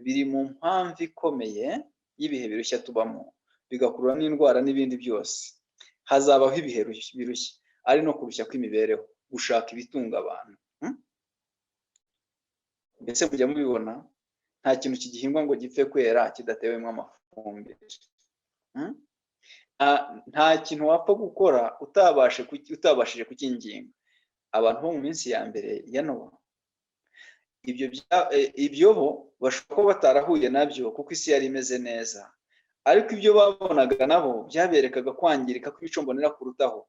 biri mu mpamvu ikomeye y'ibihe birushya tubamo, bigakurura n'indwara n'ibindi byose. Hazabaho ibihe birushya, ari no kurushya kw'imibereho, gushaka ibitunga abantu. Mbese mujya mubibona, nta kintu kigihingwa ngo gipfe kwera kidatewemo amafumbire. Nta kintu wapfa gukora utabashije kukinginga. Abantu bo mu minsi ya mbere ya Nowa, ibyo bo bashobora kuba batarahuye nabyo kuko isi yari imeze neza, ariko ibyo babonaga nabo byaberekaga kwangirika kw'imico mbonera kurutaho.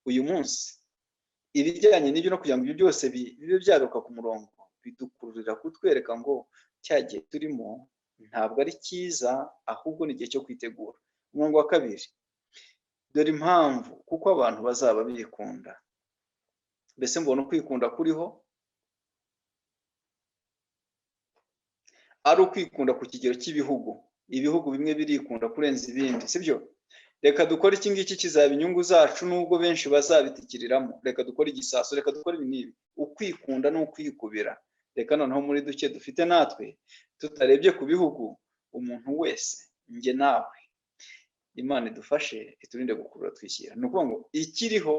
Uyu munsi ibijyanye n'ibyo no kugira ngo ibyo byose bibe byagaruka ku murongo, bidukururira kutwereka ngo cya gihe turimo ntabwo ari cyiza, ahubwo ni igihe cyo kwitegura. Umurongo wa 2: dore impamvu, kuko abantu bazaba bikunda. Mbese mbona ukwikunda kuriho ari ukwikunda ku kigero cy'ibihugu. Ibihugu bimwe birikunda kurenza ibindi, sibyo? Reka dukore iki ngiki kizaba inyungu zacu nubwo benshi bazabitikiriramo, reka dukore igisasu, reka dukore ibi n'ibi. Ukwikunda ni ukwikubira. Reka noneho muri duke dufite natwe, tutarebye ku bihugu, umuntu wese, njye nawe, Imana idufashe iturinde gukurura twishyira. Ni ukuvuga ngo ikiriho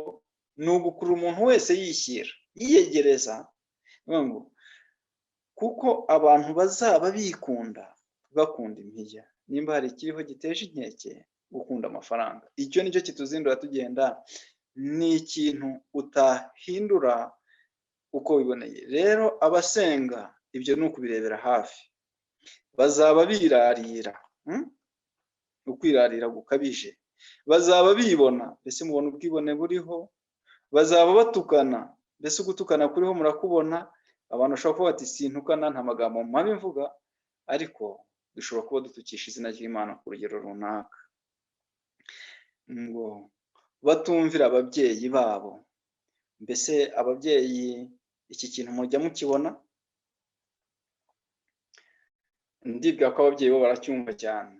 ni ugukurura umuntu wese yishyira, yiyegereza. Ni ukuvuga ngo kuko abantu bazaba bikunda, bakunda impiya. Nimba hari ikiriho giteje inkeke, gukunda amafaranga, icyo nicyo kituzindura tugenda. Ni ikintu utahindura uko wiboneye. Rero abasenga ibyo ni ukubirebera hafi, bazaba birarira, ukwirarira gukabije, bazaba bibona. Mbese mubona ubwibone buriho? Bazaba batukana. Mbese ugutukana kuriho murakubona? Abantu bashobora kuvuga bati sintukana, nta magambo mabi mvuga, ariko dushobora kuba dutukisha izina ry'Imana ku rugero runaka. Ngo batumvira ababyeyi babo. Mbese ababyeyi iki kintu mujya mukibona? Ndibwira ko ababyeyi bo baracyumva cyane.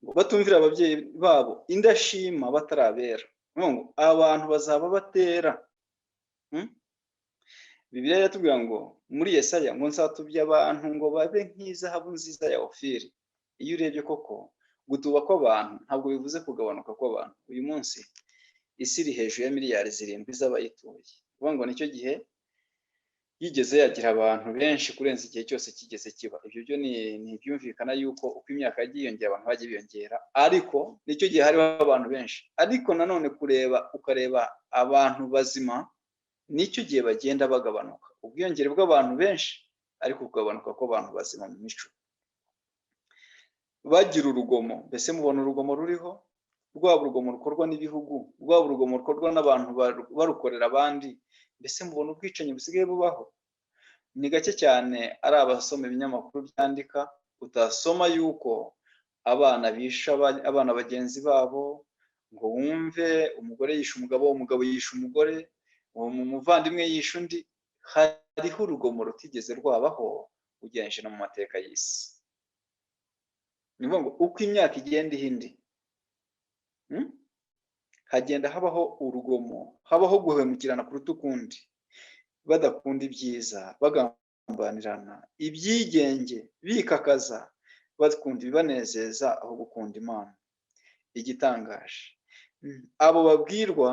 Ngo batumvira ababyeyi babo, indashima, batarabera. Ngo abantu bazaba batera. Bibiliya iratubwira ngo muri Yesaya ngo nzatubye abantu ngo babe nk'izahabu nziza ya Ofiri. Iyo urebye koko gutuba kw'abantu ntabwo bivuze kugabanuka kw'abantu. Uyu munsi isi iri hejuru ya miliyari 7 z'abayituye. Kuvuga ngo nicyo gihe yigeze yagira abantu benshi kurenza igihe cyose kigeze kiba. Ibyo byo ni ibyumvikana yuko uko imyaka yagiye yiyongera abantu bagiye biyongera, ariko nicyo gihe hariho abantu benshi. Ariko nanone kureba ukareba abantu bazima, nicyo gihe bagenda bagabanuka. Ubwiyongere bw'abantu benshi ariko kugabanuka kw'abantu bazima mu mico. Bagira urugomo. Mbese mubona urugomo ruriho? Rwaba urugomo rukorwa n'ibihugu, rwaba urugomo rukorwa n'abantu barukorera abandi. Mbese mubona ubwicanyi busigaye bubaho? Ni gake cyane ari abasoma ibinyamakuru byandika utasoma yuko abana bisha abana bagenzi babo, ngo wumve umugore yishe umugabo, umugabo yishe umugore, umuvandimwe yishe undi. Hariho urugomo rutigeze rwabaho ugereranyije no mu mateka y'isi. Ni ukuvuga ngo uko imyaka igenda ihindi, hagenda habaho urugomo, habaho guhemukirana kuruta ukundi, badakunda ibyiza, bagambanirana, ibyigenge, bikakaza, bakunda ibibanezeza aho gukunda Imana. Igitangaje, abo babwirwa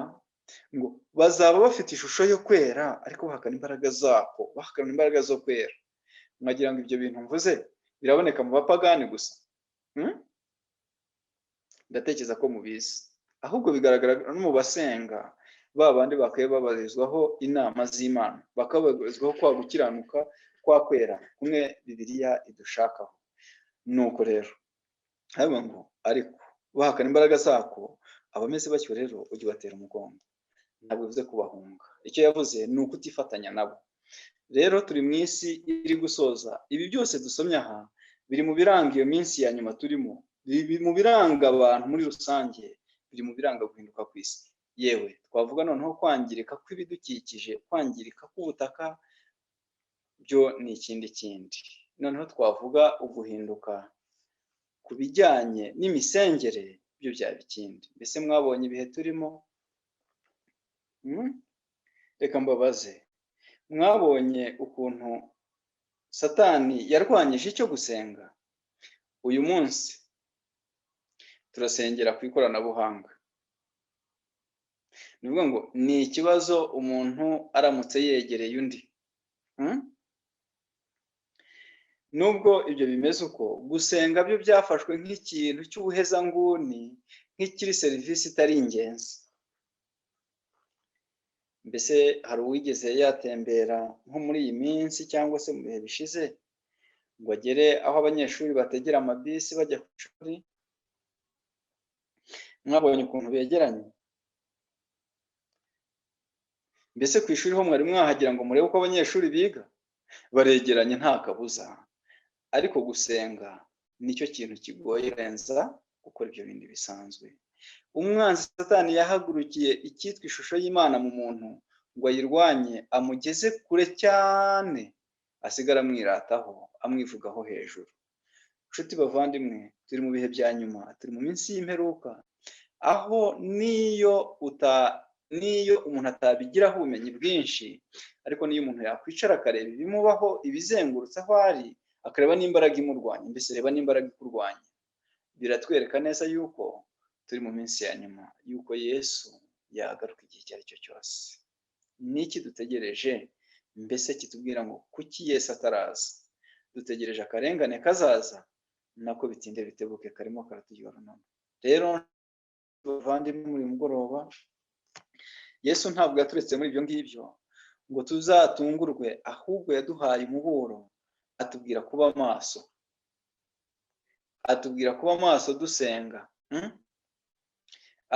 ngo bazaba bafite ishusho yo kwera, ariko bahakana imbaraga zako, bahakana imbaraga zo kwera. Mwagira ngo ibyo bintu mvuze biraboneka mu bapagani gusa? Ndatekereza ko mubizi. Ahubwo bigaragara no mu basenga, ba bandi bakwiye babarizwaho inama z'Imana, bakabarizwaho kwa gukiranuka, kwa kwera kumwe Bibiliya idushakaho. Nuko rero haba ngo ariko bahakana imbaraga zako, abameze batyo rero ujye ubatera umugongo. Ntabwo bivuze kubahunga, icyo yavuze ni ukutifatanya nabo. Rero turi mu isi iri gusoza. Ibi byose dusomye aha biri mu biranga iyo minsi ya nyuma turimo, biri mu biranga abantu muri rusange, biri mu biranga guhinduka ku isi. Yewe twavuga noneho kwangirika kw'ibidukikije, kwangirika k'ubutaka, byo ni ikindi kindi. Noneho twavuga uguhinduka ku bijyanye n'imisengere, byo byaba ikindi. Mbese mwabonye ibihe turimo? Reka mbabaze, Mwabonye ukuntu Satani yarwanyije icyo gusenga. Uyu munsi turasengera ku ikoranabuhanga. Ni ukuvuga ngo ni ikibazo umuntu aramutse yegereye undi. Nubwo ibyo bimeze uko, gusenga byo byafashwe nk'ikintu cy'ubuhezanguni, nk'ikiri serivisi itari ingenzi. Mbese hari uwigeze yatembera nko muri iyi minsi cyangwa se mu bihe bishize ngo agere aho abanyeshuri bategera amabisi bajya ku ishuri? Mwabonye ukuntu begeranye? Mbese ku ishuri ho mwari mwahagira ngo murebe uko abanyeshuri biga? Baregeranye nta kabuza. Ariko gusenga nicyo kintu kigoye kurenza gukora ibyo bindi bisanzwe. Umwanzi Satani yahagurukiye icyitwa ishusho y'Imana mu muntu ngo ayirwanye, amugeze kure cyane, asigara amwirataho, amwivugaho hejuru. Nshuti bavandimwe, turi mu bihe bya nyuma, turi mu minsi y'imperuka, aho niyo umuntu atabigiraho ubumenyi bwinshi, ariko niyo umuntu yakwicara akareba ibimubaho, ibizengurutse aho ari, akareba n'imbaraga imurwanya, mbese reba n'imbaraga ikurwanya, biratwereka neza yuko turi mu minsi ya nyuma, yuko Yesu yagaruka igihe icyo ari cyo cyose. Niki dutegereje? Mbese kitubwira ngo kuki Yesu ataraza? Dutegereje akarengane kazaza, nako bitinde bitebuke karimo karatujya runana. Rero bavandimwe, muri mugoroba Yesu ntabwo yaturetse muri ibyo ngibyo ngo tuzatungurwe, ahubwo yaduhaye umuburo, atubwira kuba maso, atubwira kuba maso dusenga,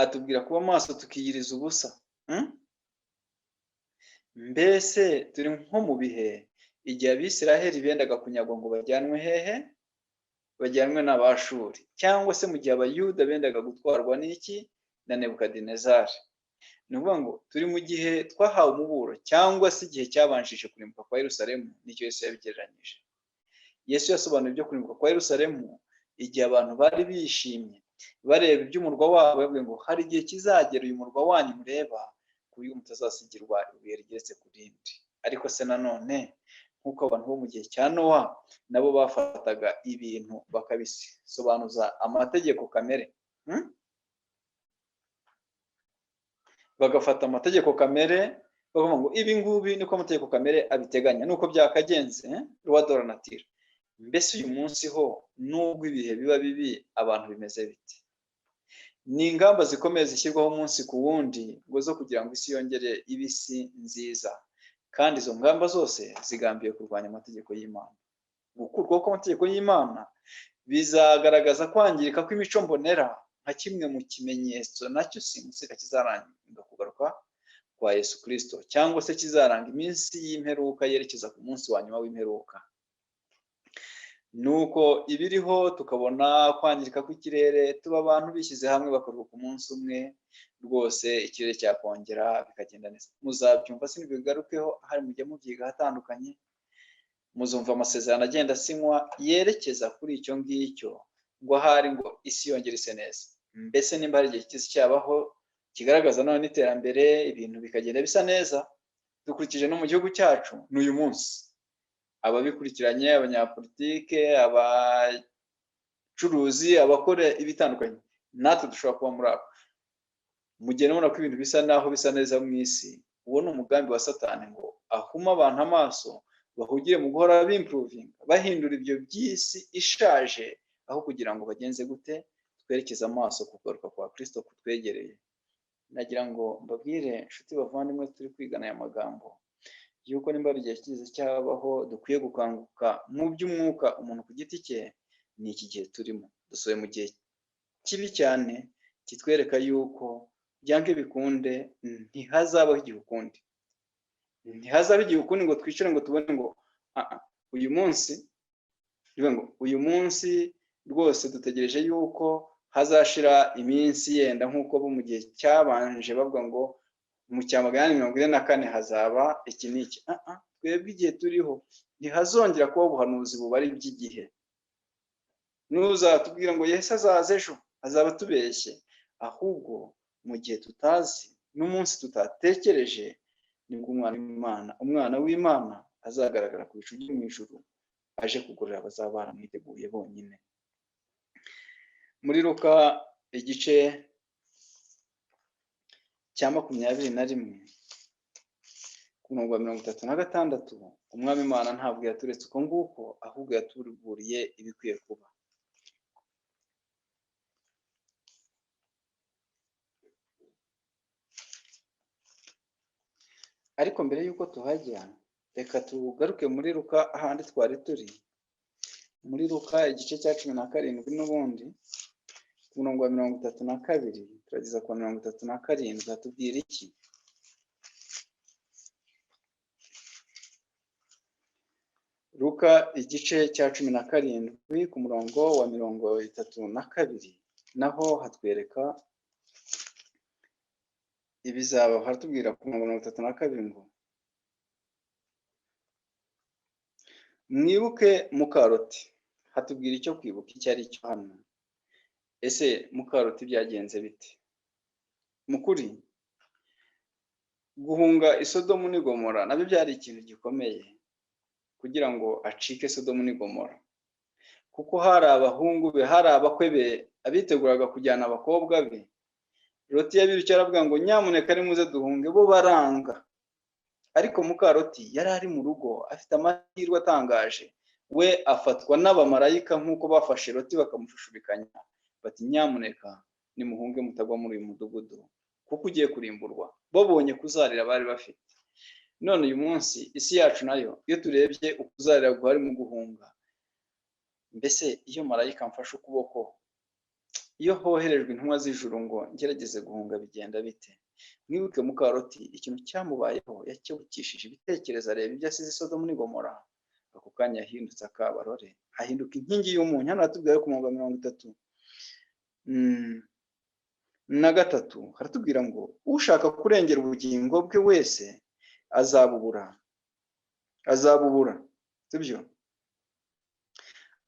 atubwira kuba maso tukiyiriza ubusa. Mbese turi nko mu bihe igihe Abisiraheli bendaga kunyagwa ngo bajyanwe hehe? Bajyanwe n'Abashuri, cyangwa se mu gihe Abayuda bendaga gutwarwa n'iki? Na Nebukadinezari. Ni ukuvuga ngo turi mu gihe twahawe umuburo, cyangwa se igihe cyabanjije kurimbuka kwa Yerusalemu, nicyo Yesu yabigereranyije. Yesu yasobanuye ibyo kurimbuka kwa Yerusalemu igihe abantu bari bishimye bareba iby'umurwa wabo, yavuze ngo hari igihe kizagera uyu murwa wanyu mureba ku buryo mutazasigirwa ibuye rigeretse ku rindi. Ariko se nanone nk'uko abantu bo mu gihe cya Nowa nabo bafataga ibintu bakabisobanuza amategeko kamere, bagafata amategeko kamere bavuga ngo ibi ngubi niko amategeko kamere abiteganya, nuko byakagenze, loi de la nature. Mbese uyu munsi ho nubwo ibihe biba bibi abantu bimeze bite? Ni ingamba zikomeye zishyirwaho umunsi ku wundi ngo zo kugira ngo isi yongere ibe isi nziza, kandi izo ngamba zose zigambiye kurwanya amategeko y'Imana. Gukurwaho kw'amategeko y'Imana bizagaragaza kwangirika kw'imico mbonera nka kimwe mu kimenyetso nacyo simusiga kizaranga kugaruka kwa Yesu Kristo, cyangwa se kizaranga iminsi y'imperuka yerekeza ku munsi wa nyuma w'imperuka. Nuko ibiriho tukabona kwangirika kw'ikirere, tuba abantu bishyize hamwe bakaruhuka umunsi umwe rwose, ikirere cyakongera bikagenda neza. Muzabyumva sinibigarukeho, ahari mujya mubyiga ahatandukanye, muzumva amasezerano agenda asinywa yerekeza kuri icyo ngicyo, ngo ahari ngo isi yongere ise neza. Mbese nimba hari igihe cy'isi cyabaho kigaragaza none iterambere, ibintu bikagenda bisa neza, dukurikije no mu gihugu cyacu ni uyu munsi. Ababikurikiranye, abanyapolitike, abacuruzi, abakora ibitandukanye, natwe dushobora kuba muri abo. Mugenda mubona ko ibintu bisa naho bisa neza mu isi, uwo ni umugambi wa Satani ngo ahume abantu amaso, bahugire mu guhora bimpuruvinga, bahindura ibyo by'isi ishaje, aho kugira ngo bagenze gute, twerekeze amaso ku kugaruka kwa Kristo kutwegereye. Nagira ngo mbabwire inshuti bavandimwe turi kwigana aya magambo, yuko nimba hari igihe kigeze cyabaho dukwiye gukanguka mu by'umwuka umuntu ku giti cye, ni iki gihe turimo. Dusohoye mu gihe kibi cyane kitwereka yuko byange bikunde ntihazabaho igihe ukundi, ntihazabaho igihe ukundi ngo twicare ngo tubone ngo uyu munsi, ngo uyu munsi rwose dutegereje yuko hazashira iminsi yenda nk'uko bo mu gihe cyabanje bavuga ngo mu cya 444 hazaba iki n'iki. Twebwe igihe turiho ntihazongera kuba ubuhanuzi bubara iby'igihe. N'uzatubwira ngo Yesu azaza ejo azaba atubeshye, ahubwo mu gihe tutazi n'umunsi tutatekereje Nibwo umwana w'Imana azagaragara ku bicu byo mu ijuru, aje kugorora abazaba baramwiteguye bonyine. Muri Luka igice cya 21 ku murongo wa 36, Umwami Imana ntabwo yaturetse uko nguko, ahubwo yatuburiye ibikwiye kuba. Ariko mbere y'uko tuhajya, reka tugaruke muri Luka ahandi twari turi, muri Luka igice cya 17 n'ubundi ku murongo wa 32 turageza ku 37, hatubwira iki? Luka igice cya 17 ku murongo wa 32, naho hatwereka ibizaba. Haratubwira ku murongo wa 32 ngo mwibuke Mukaroti. Hatubwira icyo kwibuka icyo ari cyo hano. Ese Mukaroti byagenze bite? Mukuri guhunga Isodomu n'i Gomora nabyo byari ikintu gikomeye kugira ngo acike Sodomu n'i Gomora, kuko hari abahungu be, hari abakwe be abiteguraga kujyana abakobwa be. Loti yabirukiye aravuga ngo nyamuneka nimuze duhunge, bo baranga. Ariko Mukaroti yari ari mu rugo afite amahirwe atangaje, we afatwa n'abamarayika nk'uko bafashe Loti bakamushushubikanya, bati nyamuneka nimuhunge mutagwa muri uyu mudugudu kuko ugiye kurimburwa. Babonye kuzarira bari bafite. None uyu munsi isi yacu nayo iyo turebye ukuzarira guhari mu guhunga, mbese iyo marayika mfashe ukuboko, iyo hoherejwe intumwa z'ijuru ngo ngerageze guhunga, bigenda bite? Mwibuke Mukaroti ikintu cyamubayeho, yakebukishije ibitekerezo, areba ibyo asize Sodomu n'i Gomora, ako kanya yahindutse akabarore, ahinduka inkingi y'umunyu. Hano haratubwira ku murongo wa 33 haratubwira ngo ushaka kurengera ubugingo bwe wese azabubura, sibyo?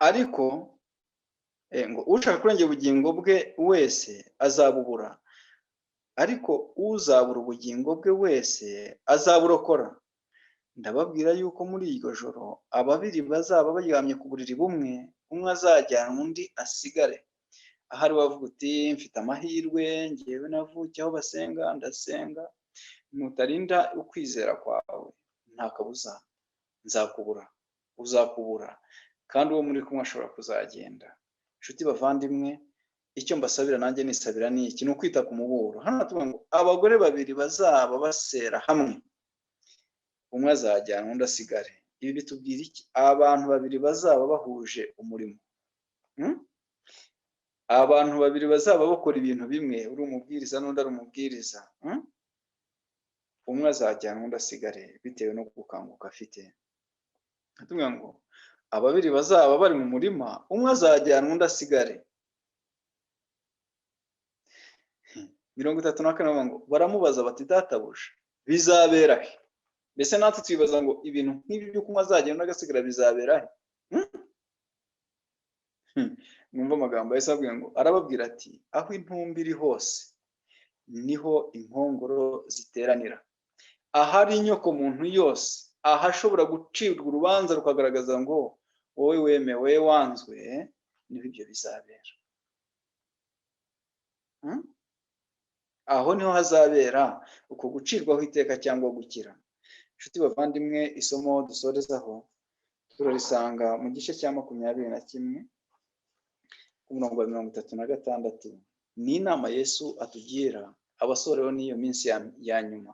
Ariko ngo ushaka kurengera ubugingo bwe wese azabubura, ariko uzabura ubugingo bwe wese azaburokora. Ndababwira yuko muri iryo joro ababiri bazaba baryamye ku buriri bumwe, umwe azajyana undi asigare. Ahari wavuga uti mfite amahirwe, ngewe navukiye aho basenga, ndasenga. Nutarinda ukwizera kwawe nta kabuza nzakubura, uzakubura, kandi uwo muri kumwe ashobora kuzagenda. Inshuti bavandimwe, icyo mbasabira nanjye nisabira ni iki? Ni ukwita ku muburo. Hano tuvuga ngo abagore babiri bazaba basera hamwe, umwe azajyana undi asigare. Ibi bitubwira iki? Abantu babiri bazaba bahuje umurimo, abantu babiri bazaba bakora ibintu bimwe, uri umubwiriza n'undi ari umubwiriza, umwe azajyana undi asigare bitewe no gukanguka afite. Tuvuga ngo ababiri bazaba bari mu murima, umwe azajyana undi asigare. 34 ngo baramubaza bati databuja bizabera he? Mbese natwe twibaza ngo ibintu nk'ibi by'uko umwe azajyana undi agasigara bizabera he? Mwumva amagambo Yesu ababwira ngo arababwira ati aho intumbi iri hose niho inkongoro ziteranira. Ahari inyoko muntu yose, ahashobora gucibwa urubanza rukagaragaza ngo wowe wemewe wanzwe, niho ibyo bizabera. Aho niho hazabera uko gucirwaho iteka cyangwa gukira. Inshuti bavandimwe, isomo dusorezaho turarisanga mu gice cya 21 ku murongo wa 36. Ni inama Yesu atugira abasoreho n'iyo minsi ya nyuma.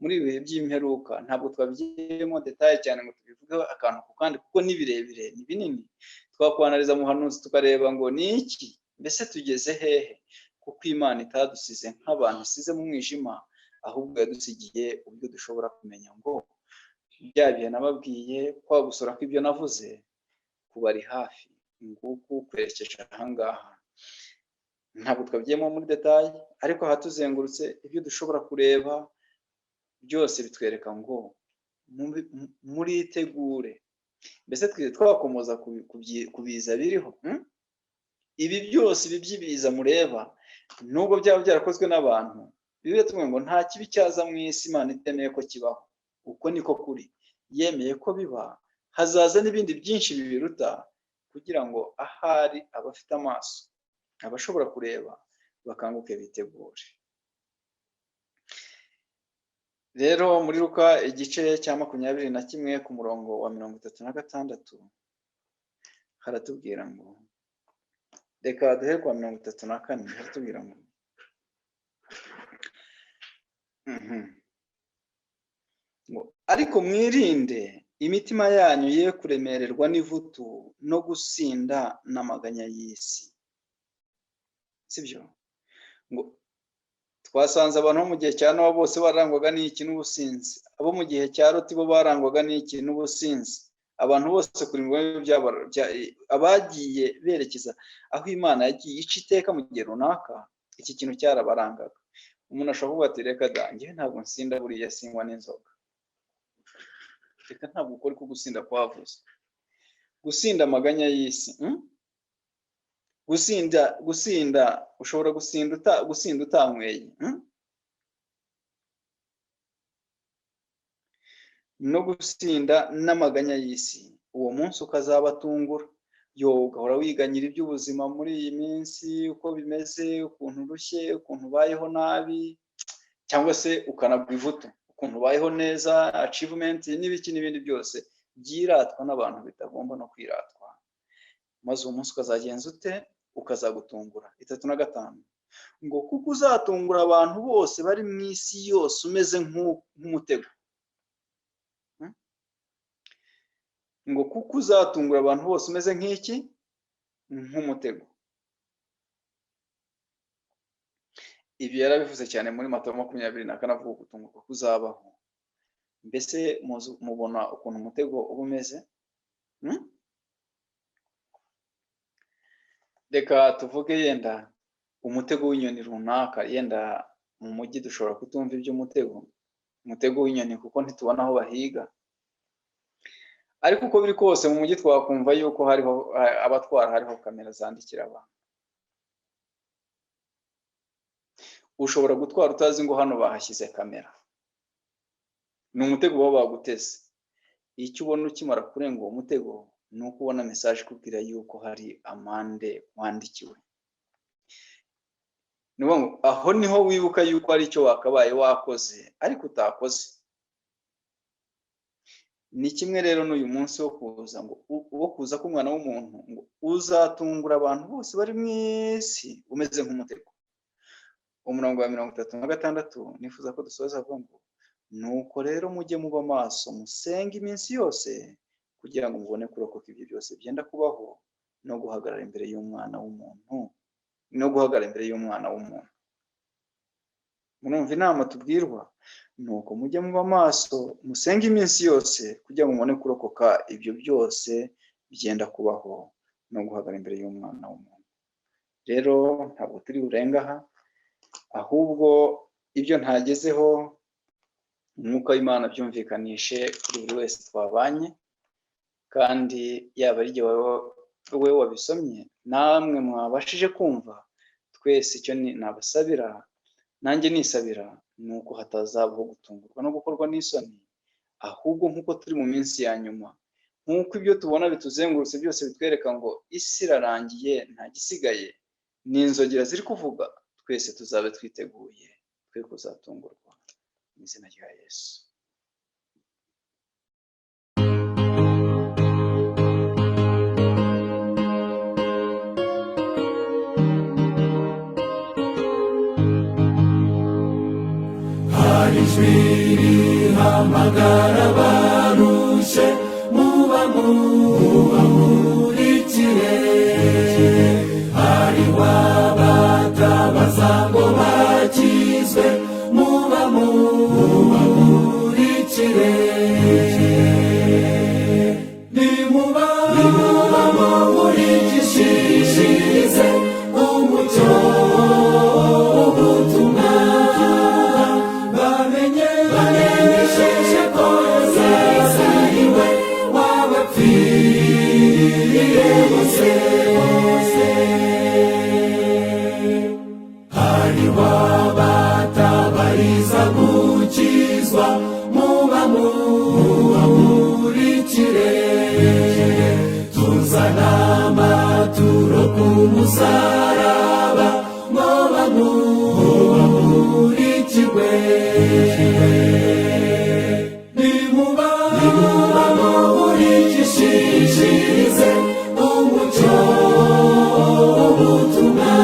Muri ibihe by'imperuka ntabwo twabigiyemo detaye cyane ngo tubivugeho akantu ku kandi, kuko ni birebire, ni binini. Twakwanariza muhanuzi tukareba ngo ni iki, mbese tugeze hehe? Kuko Imana itadusize nk'abantu isize mu mwijima, ahubwo yadusigiye uburyo dushobora kumenya ngo bya bihe nababwiye, kwa gusura kw'ibyo navuze kubari hafi, nguku kwerekeje ahangaha. Ntabwo twabigiyemo muri detaye, ariko ahatuzengurutse ibyo dushobora kureba byose bitwereka ngo muritegure. Mbese twakomoza ku biza biriho. Ibi byose, ibi by'ibiza mureba, nubwo byaba byarakozwe n'abantu, Bibiliya itubwira ngo nta kibi cyaza mu isi Imana itemeye ko kibaho. Uko niko kuri, yemeye ko biba, hazaza n'ibindi byinshi bibiruta, kugira ngo ahari abafite amaso, abashobora kureba, bakanguke bitegure. Rero muri Luka igice cya 21 ku murongo wa 36 haratubwira ngo, reka duhere ku wa 34, haratubwira ngo ariko mwirinde imitima yanyu ye kuremererwa n'ivutu no gusinda n'amaganya y'isi. Sibyo? Ngo twasanze abantu bo mu gihe cya Nowa bose barangwaga n'iki? N'ubusinzi. Abo mu gihe cya Loti bo barangwaga n'iki? N'ubusinzi. Abantu bose kuri abagiye berekeza aho Imana yagiye ica iteka mu gihe runaka, iki kintu cyarabarangaga. Umuntu ashobora kuvuga ati reka da, njyewe ntabwo nsinda, buriya sinywa n'inzoga. Reka ntabwo ukora ko gusinda kwavuze. Gusinda amaganya y'isi. Gusinda ushobora gusinda utanyweye. No gusinda n'amaganya y'isi, uwo munsi ukazabatungura. Yo ugahora wiganyira iby'ubuzima muri iyi minsi, uko bimeze, ukuntu urushye, ukuntu ubayeho nabi, cyangwa se ukanagwa ivutu, ukuntu ubayeho neza, achievement n'ibiki n'ibindi byose byiratwa n'abantu bitagomba no kwiratwa. Maze uwo munsi ukazagenza ute? Ukazagutungura. 35 ngo kuko uzatungura abantu bose bari mu isi yose umeze nk'umutego. Ngo kuko uzatungura abantu bose umeze nk'iki? Nk'umutego. Ibi yarabivuze cyane muri Matayo 24, avuga gutungurwa kuzabaho. Mbese mubona ukuntu umutego uba umeze? Reka tuvuge yenda umutego w'inyoni runaka. Yenda mu mujyi dushobora kutumva iby'umutego, umutego w'inyoni, kuko ntitubona aho bahiga. Ariko uko biri kose mu mujyi twakumva yuko hariho abatwara, hariho kamera zandikira abantu. Ushobora gutwara utazi ngo hano bahashyize kamera, ni umutego baba baguteze. Icyo ubona ukimara kurenga uwo mutego ni uko ubona mesaje ikubwira yuko hari amande wandikiwe. Aho niho wibuka yuko hari icyo wakabaye wakoze ariko utakoze. Ni kimwe rero n'uyu munsi wo kuza, ngo wo kuza k'umwana w'umuntu, ngo uzatungura abantu bose bari mu isi umeze nk'umutego. Umurongo wa 36 nifuza ko dusoza avuga ngo nuko rero mujye muba maso, musenge iminsi yose, kugira ngo mubone kurokoka ibyo byose byenda kubaho, no guhagarara imbere y'umwana w'umuntu, no guhagarara imbere y'umwana w'umuntu. Murumva inama tubwirwa? Nuko mujye muba maso, musenge iminsi yose, kugira ngo mubone kurokoka ibyo byose byenda kubaho, no guhagarara imbere y'umwana w'umuntu. Rero ntabwo turi burenga aha, ahubwo ibyo ntagezeho umwuka w'Imana byumvikanishe kuri buri wese twabanye, kandi yaba ari igihe wowe wabisomye, namwe mwabashije kumva, twese icyo nabasabira, nanjye nisabira, ni uko hatazabaho gutungurwa no gukorwa n'isoni, ahubwo nk'uko turi mu minsi ya nyuma, nk'uko ibyo tubona bituzengurutse byose bitwereka ngo isi irarangiye, nta gisigaye, ni inzogera ziri kuvuga, twese tuzabe twiteguye, twe kuzatungurwa mu izina rya Yesu. Hari ijwi rihamagara abarushye, muba mumurikire, hari wabatabaza ngo bakizwe, muba mumurikire, nimuba mumurikishirize umucyo w'ubutumwa, bamenye bamenyesheje ko Yesu ari we wabapfiriye bose bose. Hari wabatabaza Bashishikariza gukizwa, mubamurikire. Tuzana amaturo ku musaraba ngo bamurikirwe. Nimuba murikishishirize umucyo w'ubutumwa,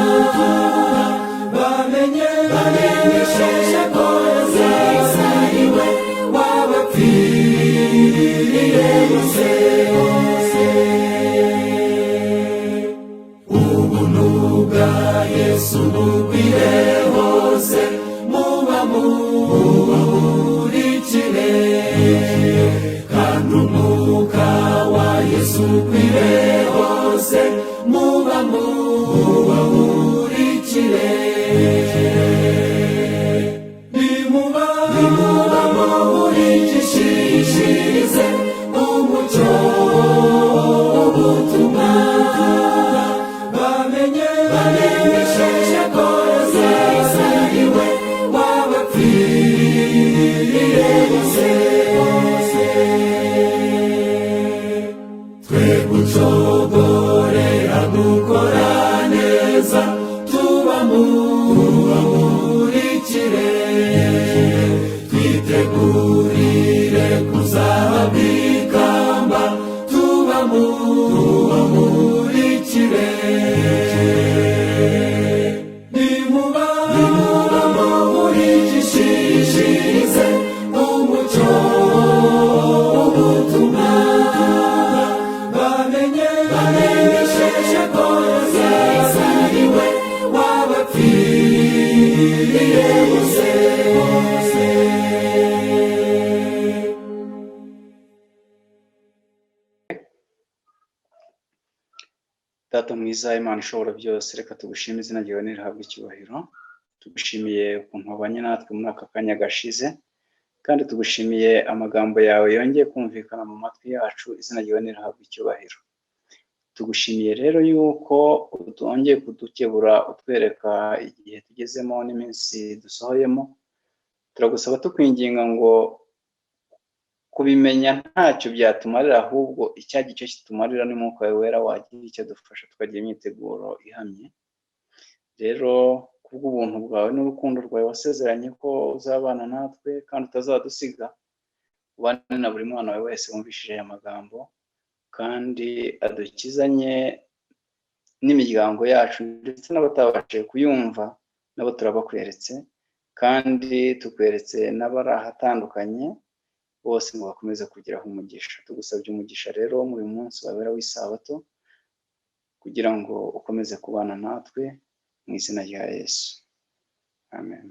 bamenye bamenyesheje ko Yesu ari we wabapfiriye bose bose. Ubuntu bwa Yesu bukwire hose, muba murikire, kandi umwuka wa Yesu ukwire hose, muba murikire. Nimuba murikishishirize umucyo w'ubutumwa, bamenye bamenyesheje ko Yesu ari we wabapfiriye bose bose. Twe gucogorera gukora neza, tuba murikire, twitegurire kuzahabwa ikamba, tuba murikire. Nimuba murikishishirize umucyo w'ubutumwa, bamenye bamenyesheje ko Yesu ari we wabapfiriye bose bose. Data mwiza, Imana ishobora byose, reka tugushime, izina ryawe nirihabwe icyubahiro. Tugushimiye ukuntu wabanye natwe muri aka kanya gashize, kandi tugushimiye amagambo yawe yongeye kumvikana mu matwi yacu, izina ryawe nirihabwe icyubahiro. Tugushimiye rero yuko utongeye kudukebura, utwereka igihe tugezemo n'iminsi dusohoyemo. Turagusaba tukwinginga ngo kubimenya ntacyo byatumarira, ahubwo icyagira icyo kitumarira ni Mwuka wawe Wera wagira icyo adufasha, tukagira imyiteguro ihamye. Rero kubw'ubuntu bwawe n'urukundo rwawe wasezeranye ko uzabana natwe kandi utazadusiga, ubane na buri mwana wawe wese wumvishije aya magambo, kandi adukizanye n'imiryango yacu ndetse n'abatabashije kuyumva nabo turabakweretse, kandi tukweretse n'abari ahatandukanye bose ngo bakomeze kugiraho umugisha. Tugusabye umugisha rero muri uyu munsi wabera w'isabato, kugira ngo ukomeze kubana natwe mu izina rya Yesu, amen.